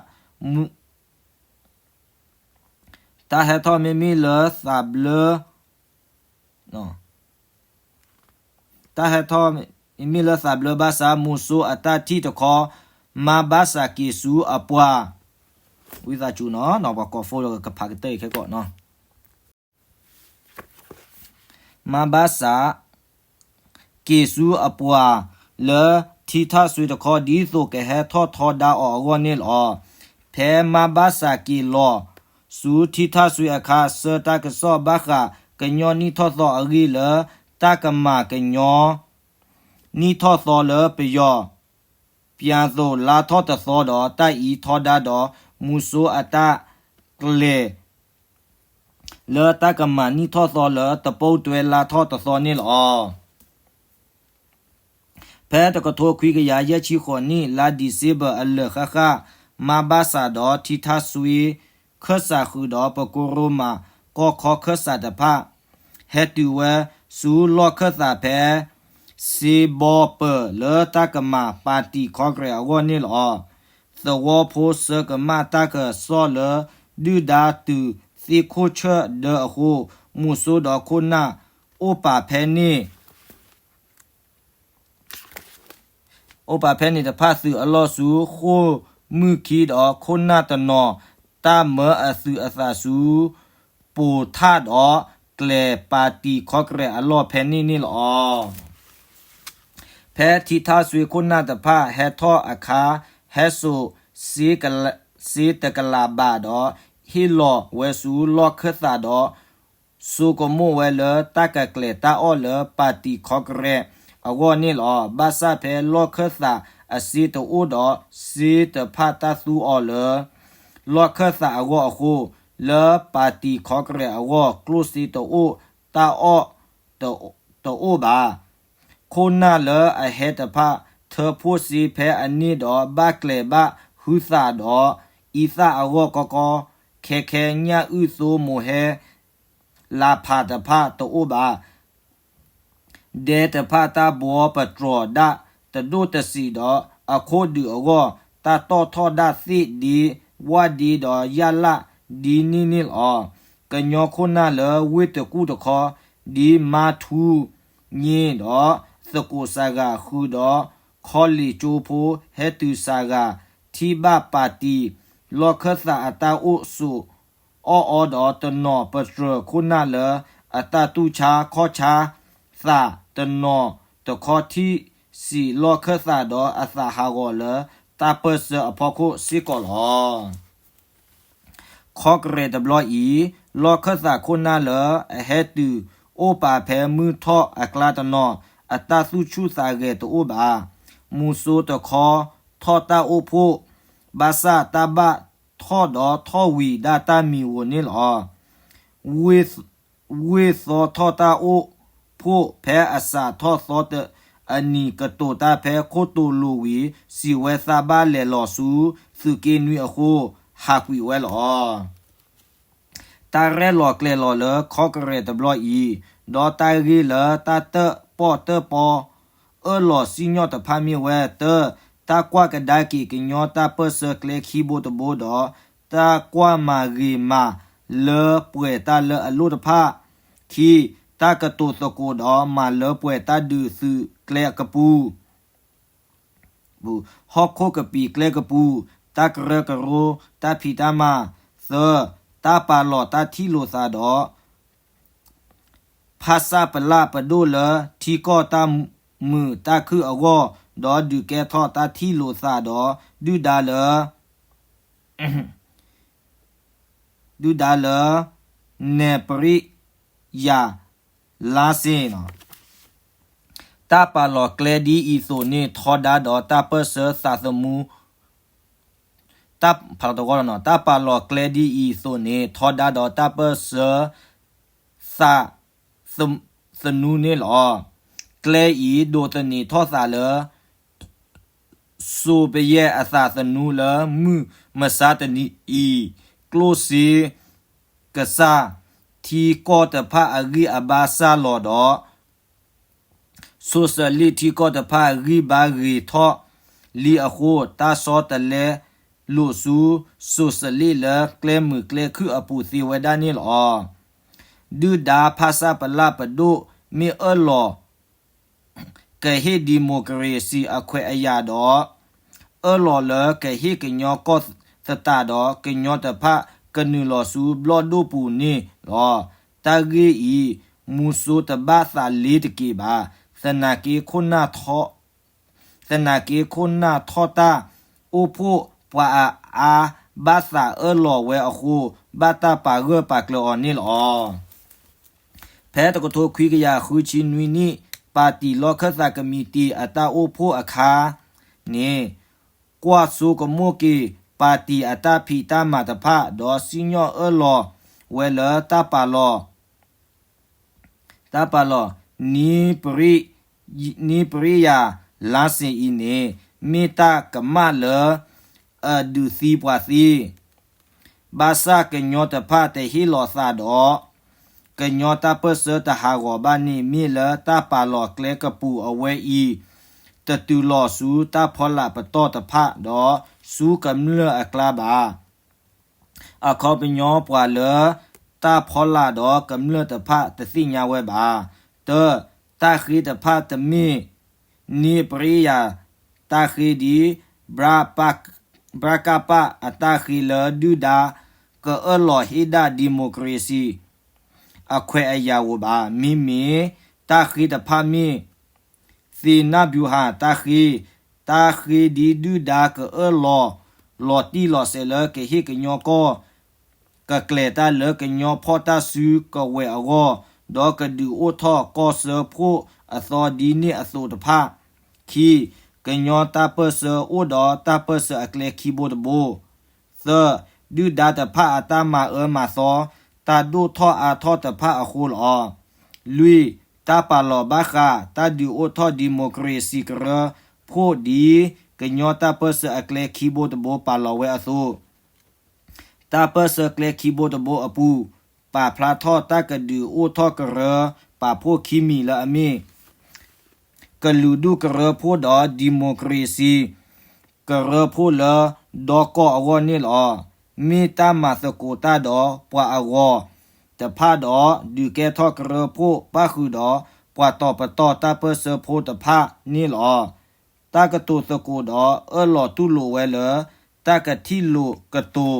တၢ်ဟဲထီၣ်မ့မ့ၢ်လၢသးဘျၢ တၢ်ဟဲထီၣ်မ့မ့ၢ်လၢသးဘျၢဘၣ်ဆၣ် မူၤစိအတၢ်ထံၣ်တခီ မါဘၣ်စၣ်က့ၤဆူအပှၤ ဝံသးစူၤနီၤ ပှၤကိးဖိလၢကဖးကတၢၢ်အံၤခဲကီးနီၤ မါဘၣ်စၣ် က့ၤဆူအပှၤလၢထံထၣ်စွ့တခီ ဒ်သိးကဟဲထီၣ်ထီဒါအီၤအဂီၢ်န့ၣ်လီၤ. ဖဲမါဘၣ်စၣ်က့ၤလီၤဆူထံထၣ်စွ့အခါ ဆှၢတၢ်ကစီၣ်ဘၣ်ဃးကညီနံၣ်ထီၣ်သီအဂ့ၢ်လၢ တၢ်ကမၤကညီနံၣ်ထီၣ်သီလၢပယီၤ ပျၢၤသိးလါထီၣ်တသီဒီး တၢ်အံးထီဒါဒီး မူၤစိအတၢ်ကျဲၤ လၢတၢ်ကမၤနံၣ်ထီၣ်သီလၢတပိၢ်တွဲလါထီၣ်တသီန့ၣ်လီၤ. ဖဲတကထိခွံကယၤယဲၢ်ဆံဃိးနံၣ် လါဒံၣ်စ့ဘၢၣ်အလၢာ်ဃၣ်ဃၣ် မါဘၣ်စၣ်ဒီးထံထၣ်စွ့ ခၢၣ်စးဃုာ်ဒီးပကိရိမးကီၢ်ခီခၢၣ်စးတဖၣ် ဟဲတုၤဝဲဆူလီၢ်ခၢၣ်သးဖဲ စ့ဘီပၢၢ်လၢတၢ်ကမၤပၣ်တံၣ်ခီကရဲးအဂီၢ်န့ၣ်လီၤ. သဝီဖိဆှၢကမၣ်တၢ်ကစီၣ်လၢ ဒုၣ်ဒါတုၤသ့ၣ်ခိၣ်ဆၢၣ်ဒၢအဃိ မူၤစိဒီးခိၣ်နၢ်အိၣ်ပာ်ဖဲန့ၣ် အိၣ်ပာ်ဖဲန့ၣ်တဖၣ် သုးအလီၢ်ဆူဃိၣ်မုၢ်ခံဒီးခိၣ်နၢ်တနီၤ တၢ်မၢအသုးအသးဆူ ပိၤထၣ်ဒီး ကျဲၤပၣ်တံၣ်ခီကရဲးအလီၢ်ဖဲန့ၣ်န့ၣ်လီၤ. ဖဲထံထၣ်စွ့ခိၣ်နၢ်တဖၣ်ဟဲထီၣ်အခါ ဟဲစိာ်စ့တကလးဘးဒီး ဟ့ၣ်လီၤဝဲဆူလီၢ်ခၢၣ်သးဒီး ဆိကမိၣ်ဝဲလၢတၢ်ကကျဲၤတၢ်အီၣ်လၢပၣ်တံၣ်ခီကရဲးအဂီၢ်န့ၣ်လီၤ. ဘၣ်ဆၣ်ဖဲလီၢ်ခၢၣ်သးအစ့တအိၣ်ဒီး စ့တဖၣ်တၢ်သူအီၤလၢ လီၢ်ခၢၣ်သးအဂီၢ်အဃိ လၢပၣ်တံၣ်ခီကရဲးအဂီၢ် ကျိၣ်စ့တအိၣ် တၢ်အီၣ် တအိၣ်ဘၣ်. ခိၣ်နၢ်လၢအဟဲတဖၣ် ထၢဖှိၣ်စ့ဖဲအန့ၣ်ဒီး ဘၣ်ကျဲၤဘၣ်ဟုသးဒီး အံသၣ်အဂီၢ်ကီကီခဲခဲ ညၣ်အုၣ်သိမိၤဟဲ လါဖးတဖၣ်တအိၣ်ဘၣ်. ဒဲတဖၣ်တၢ်ဘှီပတြီၤဒၣ်တဒိၣ်တဆံးဒီး အခိၣ်ဒုးအဂီၢ် တၢ်တီၣ်ထီၣ်ဒၣ်သ့ၣ်ဒ့ ဝၣ်ဒ့ဒီးယၣ်လၣ်ဒ်န့ၣ်န့ၣ်လီၤ. ကညီခိၣ်နၢ်လၢဝ့ၢ်တကူၣ်တခီ ဒ်မါထူည့ဒီး သကိးစၤဂၤဃုာ်ဒီး ခီလ့ၣ်ကၠိဖိ ဟဲတုၤစၤဂၤ ထံၣ်ဘၣ်ပၣ်တံၣ် လီၢ်ခၢၣ်သးအတၢ်အိၣ်ဆိးအီၣ်အီဒီး တနီၤပတြၢၤခိၣ်နၢ်လၢ အတၢ်တူၢ်ဆါခီၣ်ဆါသး တနီၤတခီထံၣ်စံးလီၢ်ခၢၣ်သးဒီး အသးဟးဂီၤလၢ တၢ်ပၢၢ်ဆၢအဖီခိၣ်စ့ၢ်ကီးလီၤ. ခီကရဲးတဘျီအံၤ လီၢ်ခၢၣ်သးခိၣ်နၢ်လၢအဟဲတုၤအိၣ်ပာ်ဖဲမုၢ်ထီၣ်အကျါတနီၤ အတၢ်သူၣ်ဆူၣ်သးဂဲၤတအိၣ်ဘၣ်. မူၤစိတခီထီၣ်တၢ်အိၣ်ဖှိၣ် ဘၣ်ဆၣ်တၢ်ဘၣ်ထီၣ်ဒီးထီၣ်ဝံၤဒၣ်တၢ်မံၤဧိၤန့ၣ်လီၤ. ဝ့ၢ်သီထီၣ်တၢ်အိၣ်ဖှိၣ်ဖဲအစးထီၣ်သီတအနံၤကတိၤတၢ်ဖဲခိၣ်တိၤလိာ်ဝံၤ စံးဝဲသးဘၣ်လဲၤလီၤဆူသုးက့နွံအဃိ ဟးကွံာ်ဝဲလီၤ. တၢ်ရဲၣ်လီၤကျဲၤလီၤလၢခီကရဲးတဘျီအံၤ ဒီးတၢ်ဂ့ၢ်လၢတၢ်တၢၣ်ပီၣ်တၢၣ်ပီ အၢၣ်လီၤစံၣ်ညီၣ်တဖၣ်မ့ၢ်ဝဲ တၢ, တၢ်ကွၢ်ကဒါက့ၤကညီတၢ်ပၢၢ်ဆၢကျဲခံဘိတဘိဒီး တၢ်ကွၢ်မၤဂ့ၤမၤလၢပှဲၤတၢ်လၢအလိၣ်တဖၣ်, ခံ, တၢ်ကတိၤသကိးဒီးမၤလၢပှဲၤတၢ်ဒုးသုးကျဲကပူၤ ဟီၣ်ခိၣ်ကပံာ်ကျဲကပူၤ တၢ်ကရၢကရိတၢ်ဖံးတၢ်မၤ, သၢ, တၢ်ပာ်လီၤတၢ်ထံၣ်လိာ်သးဒီး ဖၣ်ဆၣ်ပလၣ်ပဒိၣ်လၢထံကီၢ်တၢ်မုာ်တၢ်ခုၣ်အဂီၢ်, ဒီးဒုးကဲထီၣ်တၢ်ထံၣ်လိာ်သးဒီး ဒုၣ်ဒါလၢ ဒုၣ်ဒါလၢ နဲၣ်ပရံယၤ လါစ့ၣ် တၢ်ပာ်လီၤကျဲဒ်အံၤအသိးန့ၣ် ထီဒါဒီးတၢ်ပၢၢ်ဆၢသးသမူ တၢ်ပာ်လီၤကျဲဒ်အံၤအသိးန့ၣ် ထီဒါဒီးတၢ်ပၢၢ်ဆၢ သးသမူန့ၣ်လီၤ. ကျဲအံၤဒိးသန့ၤထီၣ်သးလၢ စိၤပယဲၢ်အသးသမူလၢမုၢ်မဆါတနံၤအံၤ ကျိၣ်စ့ကစၢ်ထံကီၢ်တဖၣ်အဂံၢ်အဘါစၢ်လီၤဒီး စိၤစလ့ၣ်ထံကီၢ်တဖၣ်ဂံၢ်ဘါဂ့ၤထီၣ်လံအဃိ တၢ်ဆီတလဲလိာ်ဆူ စိၤစလ့ၣ်လၢကျဲမုာ်ကျဲခုၣ်အပူၤသ့ဝဲဒၣ်န့ၣ်လီၤ. ဒုၣ်ဒါဖၣ်ဆၣ်ပလၣ်ပဒိၣ်မ့ၢ်အၢၣ်လီၤ ကဟ့ၣ်ဒံၣ်မိၣ်ကရ့ၤစံၣ်အခွဲးအယာ်ဒီး အၢၣ်လီၤလၢကဟ့ၣ်ကညီကီၢ်သတးဒီး ကညီတဖၣ်ကနုာ်လီၤဆူဘျီၣ်ဒိၣ်ပူၤန့ၣ်လီၤ. တၢ်ဂ့ၢ်အံၤ မူစိတဘၣ်သးလ့ၤတက့ၤဘၣ်. သနာ်က့ခိၣ်နၢ်ထီ သနာ်က့ခိၣ်နၢ်ထီၣ်တၢ်အိၣ်ဖှိၣ်ပှၤအါအါ ဘၣ်သးအၢၣ်လီၤဝဲအဃိ ဘၣ်တၢ်ပာ်ဂၢၢ်ပာ်ကျၢၤအီၤန့ၣ်လီၤ. ဖဲတကထိခွံကယၤဃုဆံနွံနံၣ် ပၣ်တံၣ်လီၢ်ခၢၣ်သးကမံးတံာ်အတၢ်အိၣ်ဖှိၣ်အခါန့ၣ် ကွၢ်ဆိကမိၣ်က့ၤ ပၣ်တံၣ်အတၢ်ဖံးတၢ်မၤတဖၣ် ဒီးစံၣ်ညီၣ်အၢၣ်လီၤဝဲလၢတၢ်ပာ်လီၤ တၢ်ပာ်လီၤ နံပရံယၤ လါစ့ၣ်အံၤန့ၣ် မ့ၢ်တၢ်ကမၣ်လၢ အဒုးသံပှၤသံ ဘၣ်ဆၣ်ကညီတဖၣ်တဟ့ၣ်လီၤသးဒီး ကညီတၢ်ပၢၢ်ဆၢတဟးဂီၤဘၣ်န့ၣ် မ့ၢ်လၢတၢ်ပာ်လီၤကျဲကပူၤအဝဲအံၤ တတုၤလီၤဆူတၢ်ဖီလာ်ပတီၢ်တဖၣ် ဒီးဆူကမျၢၢ်အကျါဘၣ်. အခီပညီပှၤလၢတၢ်ဖီလာ်ဒီးကမျၢၢ်တဖၣ်တသ့ၣ်ညါဝဲဘၣ်. တၢ်, တၢ်ဃ့တဖၣ်တမ့ၢ် နံပရံယၤတၢ်ဃ့ဒ် ဘြကပ အတၢ်ဃ့လၢဒုၣ်ဒါ ကအၢၣ်လီၤဟ့ၣ်ဒၣ် democracy အခွဲးအယာ်ဧိၤဘၣ်. မ့မ့ၢ်တၢ်ဃ့တဖၣ်မ့ၢ် သ့ၣ်နၢ်ဘျူၤဟၣ်တၢ်ဃ့, တၢ်ဃ့ဒ်ဒုၣ်ဒါကအၢၣ်လီၤ လီၤတံၢ်လီၤဆဲးလၢကဟ့ၣ်ကညီကီၢ်, ကကျဲၤတၢ်လၢကညီဖီၣ်တၢ်စုကဝဲၤအဂီၢ်, ဒီးကဒုးအိၣ်ထီၣ်ကီၢ်စၢဖှိၣ်အသီဒ်န့ၣ်အသိးတဖၣ်. ခံ, ကညီတၢ်ပၢၢ်ဆၢအိၣ်ဒီးတၢ်ပၢၢ်ဆၢအကျဲခံဘိတဘိ. သၢ, ဒုၣ်ဒါတဖၣ်အတၢ်မၤအၢမၤသီ, တၢ်ဒိၣ်ထီၣ်အါထီၣ်တဖၣ်အဃိလီၤ. လွံၢ်, တၢ်ပာ်လီၤဘၣ်ဃး တၢ်ဒုးအိၣ်ထီၣ် democracy ကရၢဖှိၣ်ဒ် ကညီတၢ်ပၢၢ်ဆၢအကျဲခံဘိတဘိပာ်လီၤဝဲအသိး, တၢ်ပၢၢ်ဆၢကျဲခံဘိတဘိအပူၤ ပာ်ဖျါထီၣ်တၢ်ကဒုးအိၣ်ထီၣ်ကရၢပာ်ဖှိၣ်ခံမံၤလၢအမ့ၢ် ကလုာ်ဒူၣ်ကရၢဖှိၣ်ဒီး democracy ကရၢဖှိၣ်လၢဒီကီၢ်အဂီၢ်န့ၣ်လီၤ. မ့ၢ်တၢ်မၤသကိးတၢ်ဒီးပှၤအဂီၤတဖၣ်ဒီး ဒုးကဲထီၣ်ကရၢဖှိၣ်ပၣ်ဃုာ်ဒီး ပှၤတီၤပတီၢ်တၢ်ပၢၢ်ဆၢဖိတဖၣ်န့ၣ်လီၤ. တၢ်ကတိၤသကိးဒီးအၢၣ်လီၤတူၢ်လိာ်ဝဲလၢ တၢ်ကထံၣ်လိာ်ကတိၤ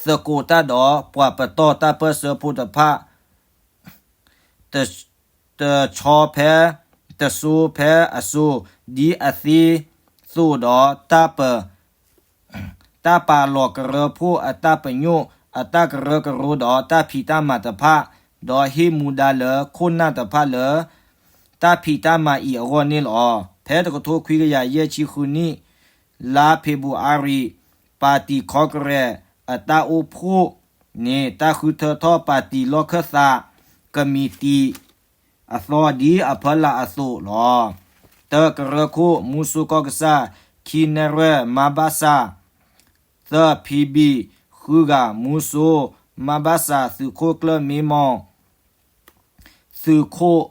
သကိးတၢ်ဒီးပှၤပတီၢ်တၢ်ပၢၢ်ဆၢဖိတဖၣ် တ, တဆီဖဲ, တစိၤဖဲအစိၤ ဒ်အသ့သိးဒီး တၢ်ပာ်လီၤကရၢဖှိၣ်အတၢ်ပညိၣ် အတၢ်ကရၢကရိဒီးတၢ်ဖံးတၢ်မၤတဖၣ်, ဒီးဟ့ၣ်မူဒါလၢခိၣ်နၢ်တဖၣ်လၢ တၢ်ဖံးတၢ်မၤအံၤအဂီၢ်န့ၣ်လီၤ. ဖဲတကထိခွံကယၤယဲၢ်ဆံဃုနံၣ် လါဖ့ၤဘြူၤအါရံၤ ပၣ်တံၣ်ခီကရဲးအတၢ်အိၣ်ဖှိၣ်န့ၣ် တၢ်ဃုထၢထီၣ်ပၣ်တံၣ်လီၢ်ခၢၣ်သးကမံးတံာ် အသီဒ်အဖီလာ်အသိးလီၤ. တၢ ကရၢခိၣ် မူစိကီၢ်ကစၢ် ခံနဲၣ်ရွဲၣ် မါဘၣ်ဆၣ်, သၢ ဖံဘံၣ် ဃုဂၤ မူစိ မါဘၣ်ဆၣ် သုးခိၣ်ကျၢၢ်မ့မီၢ် သုးခိၣ်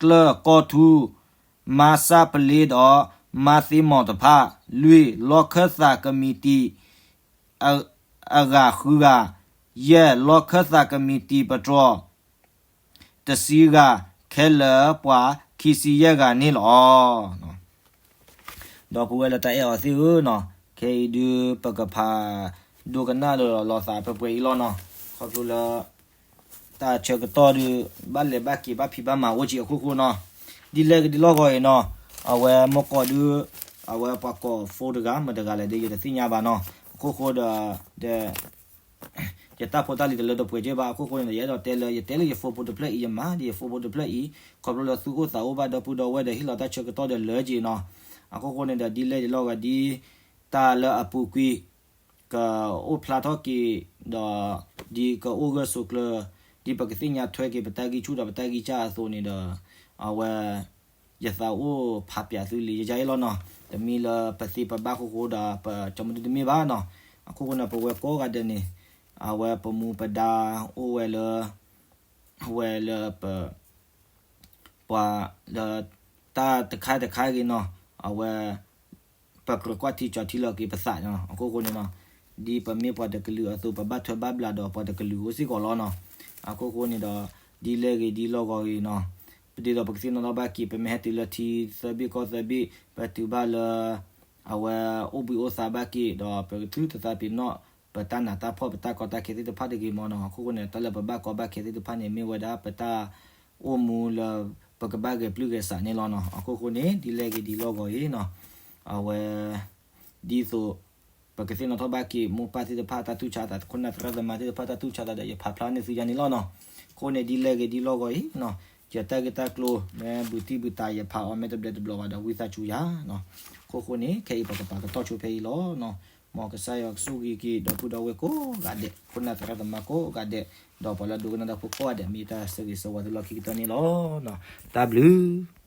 ကျၢၢ်ကီၢ်ထူ မါဆၣ်ပလ့ဒီး မါသ့မီၢ်တဖၣ်, လွံၢ် လီၢ်ခၢၣ်သးကမံးတံာ် အဂၤဃုဂၤ, ယဲၢ် လီၢ်ခၢၣ်သးကမံးတံာ်ပတြီၤ တဆံဂၤ, ခဲလၢာ်ပှၤခံဆံယဲၢ်ဂၤန့ၣ်လီၤ. ဒီပုၢ်ဝဲၢ်လၢတၢ်အဲၣ်အီၤသ့ၣ်ဧၢနီၤ, ခဲအံၤဒုးပကဖးဒိကနၣ်လၢလီၤသးဖဲပှဲၤအံၤလီၤနီၤ, ခီဖျိလၢ တၢ်ဆၢကတီၢ်ဒုး ဘၣ်လဲၤဘၣ်က့ၤ ဘၣ်ဖံးဘၣ်မၤအိၣ်က့ၤအခိၣ်ဃိနီၤ, ဒ်လဲၣ်ဂ့ၤဒ်လဲၣ်ဂ့ၤအံၤနီၤ, အဝဲမ့ၢ်ကီးဒုး အဝဲပှၤကိး phone တဂၤမတၤတဂၤလဲၣ်ဒီး ယတသ့ၣ်ညါဘၣ်နီၤ, အခိၣ်ဃိဒီး ဒီး ယတၢ်ဖိတၢ်လံၤတလၢတပှဲၤက့ဘၣ် အခိၣ်ဃိန့ၣ်ဒီး ယအဲၣ်ဒိးတဲလၢ ယတဲလၢယ phone ဖိတဖျၢၣ်အံၤ ယမၤဒီးယ phone ဖိတဖျၢၣ်အံၤ ခီဖျိလၢသူၣ်အိၣ်သးအိၣ်ဘၣ်ဒီပုၢ်ဒီဝဲၢ်ဒီး ဟ့ၣ်လီၤတၢ်ဆၢကတီၢ်ဒီးလၢက့ၤနီၤ, အခိၣ်ဃိန့ၣ်ဒီး ဒ်လဲၣ်ဒ်လဲၣ်ဂ့ၤ ဒ်တၢ်လၢအပူၤကွံာ် ကအိၣ်ဖျါထီၣ်က့ၤ ဒီး ဒ်ကအိၣ်ဂၢၢ်ဆိးကျၢၤ ဒ်ပကသ့ၣ်ညါထွဲက့ၤပတၢ်ဂံၢ်ဆူၣ်ဒီးပတၢ်ဂံၢ်စၢ်အသိးန့ၣ်ဒီး အဝဲ ယသးအိၣ်ဖးပၠးသုလံ ယယါအ့ၣ်လီၤနီၤ, တမ့ၢ်လၢပသ့ပဘၣ်အခိၣ်ဃိဒီး ပကမဒုတမ့ၢ်ဘၣ်နီၤ, အခိၣ်ဃိန့ၣ် ပဝဲကိးဂၤဒဲးန့ၣ် အဝဲပမူပဒါအိၣ်ဝဲလၢ အဝဲလၢပ ပှၤလၢ တၢ်တခါတခါဂ့ၤနီၤ, အဝဲ ပကြၢးကွၢ်ထံကၠီထံလီၤက့ၤပသးနီၤ, အခိၣ်ဃိန့ၣ်နီၤ, ဒ်ပမ့ၢ်ပှၤတကလုာ်အသိး ပဘၣ်ထွဲဘၣ်ဘျးဒီးပှၤတကလုာ်အိၣ်စ့ၢ်ကီးလီၤနီၤ, အခိၣ်ဃိန့ၣ်ဒီး ဒ်လဲၣ်ဂ့ၤဒ်လဲၣ်ဂ့ၤနီၤ, ပဒ်သိးပကသ့ၣ်နီၣ်ထီၣ်ဘၣ်က့ၤ ပမ့ၢ်ဟဲတုၤလၢထံသၢဘ့ၣ်ကီၢ်သၢဘ့ၣ် ပတုၤဘၣ်လၢ အဝဲအိၣ်ဘှံးအိၣ်သါဘၣ်က့ၤဒီး ပကထုးသးပ့ၤနီၣ် ပတၢ်နးတၢ်ဖှီၣ် ပတၢ်ကီတၢ်ခဲသ့ၣ်တဖၣ်တဂ့ၤမီၤနီၤ, အခိၣ်ဃိန့ၣ် တၢ်လၢပဘၣ်ကီဘၣ်ခဲသ့ၣ်တဖၣ်န့ၣ် မ့ၢ်ဝဲဒၣ်ပတၢ်အိၣ်မူလၢ ပကဘၣ်ဂဲၤပျုၢ်ဂဲၤဆးန့ၣ်လီၤနီၤ, အခိၣ်ဃိန့ၣ် ဒ်လဲၣ်ဂ့ၤဒ်လဲၣ်ဂ့ၤအံၤနီၤ, အဝဲ ဒ်သိး ပကသ့ၣ်နီၣ်ထီၣ်ဘၣ်က့ၤ မိၢ်ပၢ်သ့ၣ်တဖၣ်တၢ်တူၢ်ဆါသး ခိၣ်နၢ်သရၣ်သမါသ့ၣ်တဖၣ်တၢ်တူၢ်ဆါသးဒီး ယဖးဖျါန့ၢ်သုယါန့ၣ်လီၤနီၤ, အခိၣ်ဃိန့ၣ် ဒ်လဲၣ်ဂ့ၤဒ်လဲၣ်ဂ့ၤအံၤနီၤ, ယတၢ်ဂ့ၢ်တၢ်ကျိၤ မ့ၢ်ဘူးတံၢ်ဘူးတာ်ယဖးအီၤ မ့ၢ်တဘျဲတဘျီဘၣ်ဒီး ဝံသးစူၤယၤနီၤ, အခိၣ်ဃိန့ၣ် ခဲအံၤပကပာ်ကတီၢ်ဆိဖဲအံၤလီၤနီၤ, မ်ကစၢ်ယွၤကဆိၣ်ဂ့ၤက့ၤ ဒီပုၢ်ဒီဝဲၢ်ကိးဂၤဒဲး ခိၣ်နၢ်သရၣ်သမါကိးဂၤဒဲး ဒီးပှၤလၢဒိကနၣ်တၢ်ဖိကိးဂၤဒဲး မ့ၢ်တၢ်ဆၢဂ့ၤဆၢဝါသုလီၢ်ခံကတၢၢ်န့ၣ်လီၤ, တၢ်ဘျုး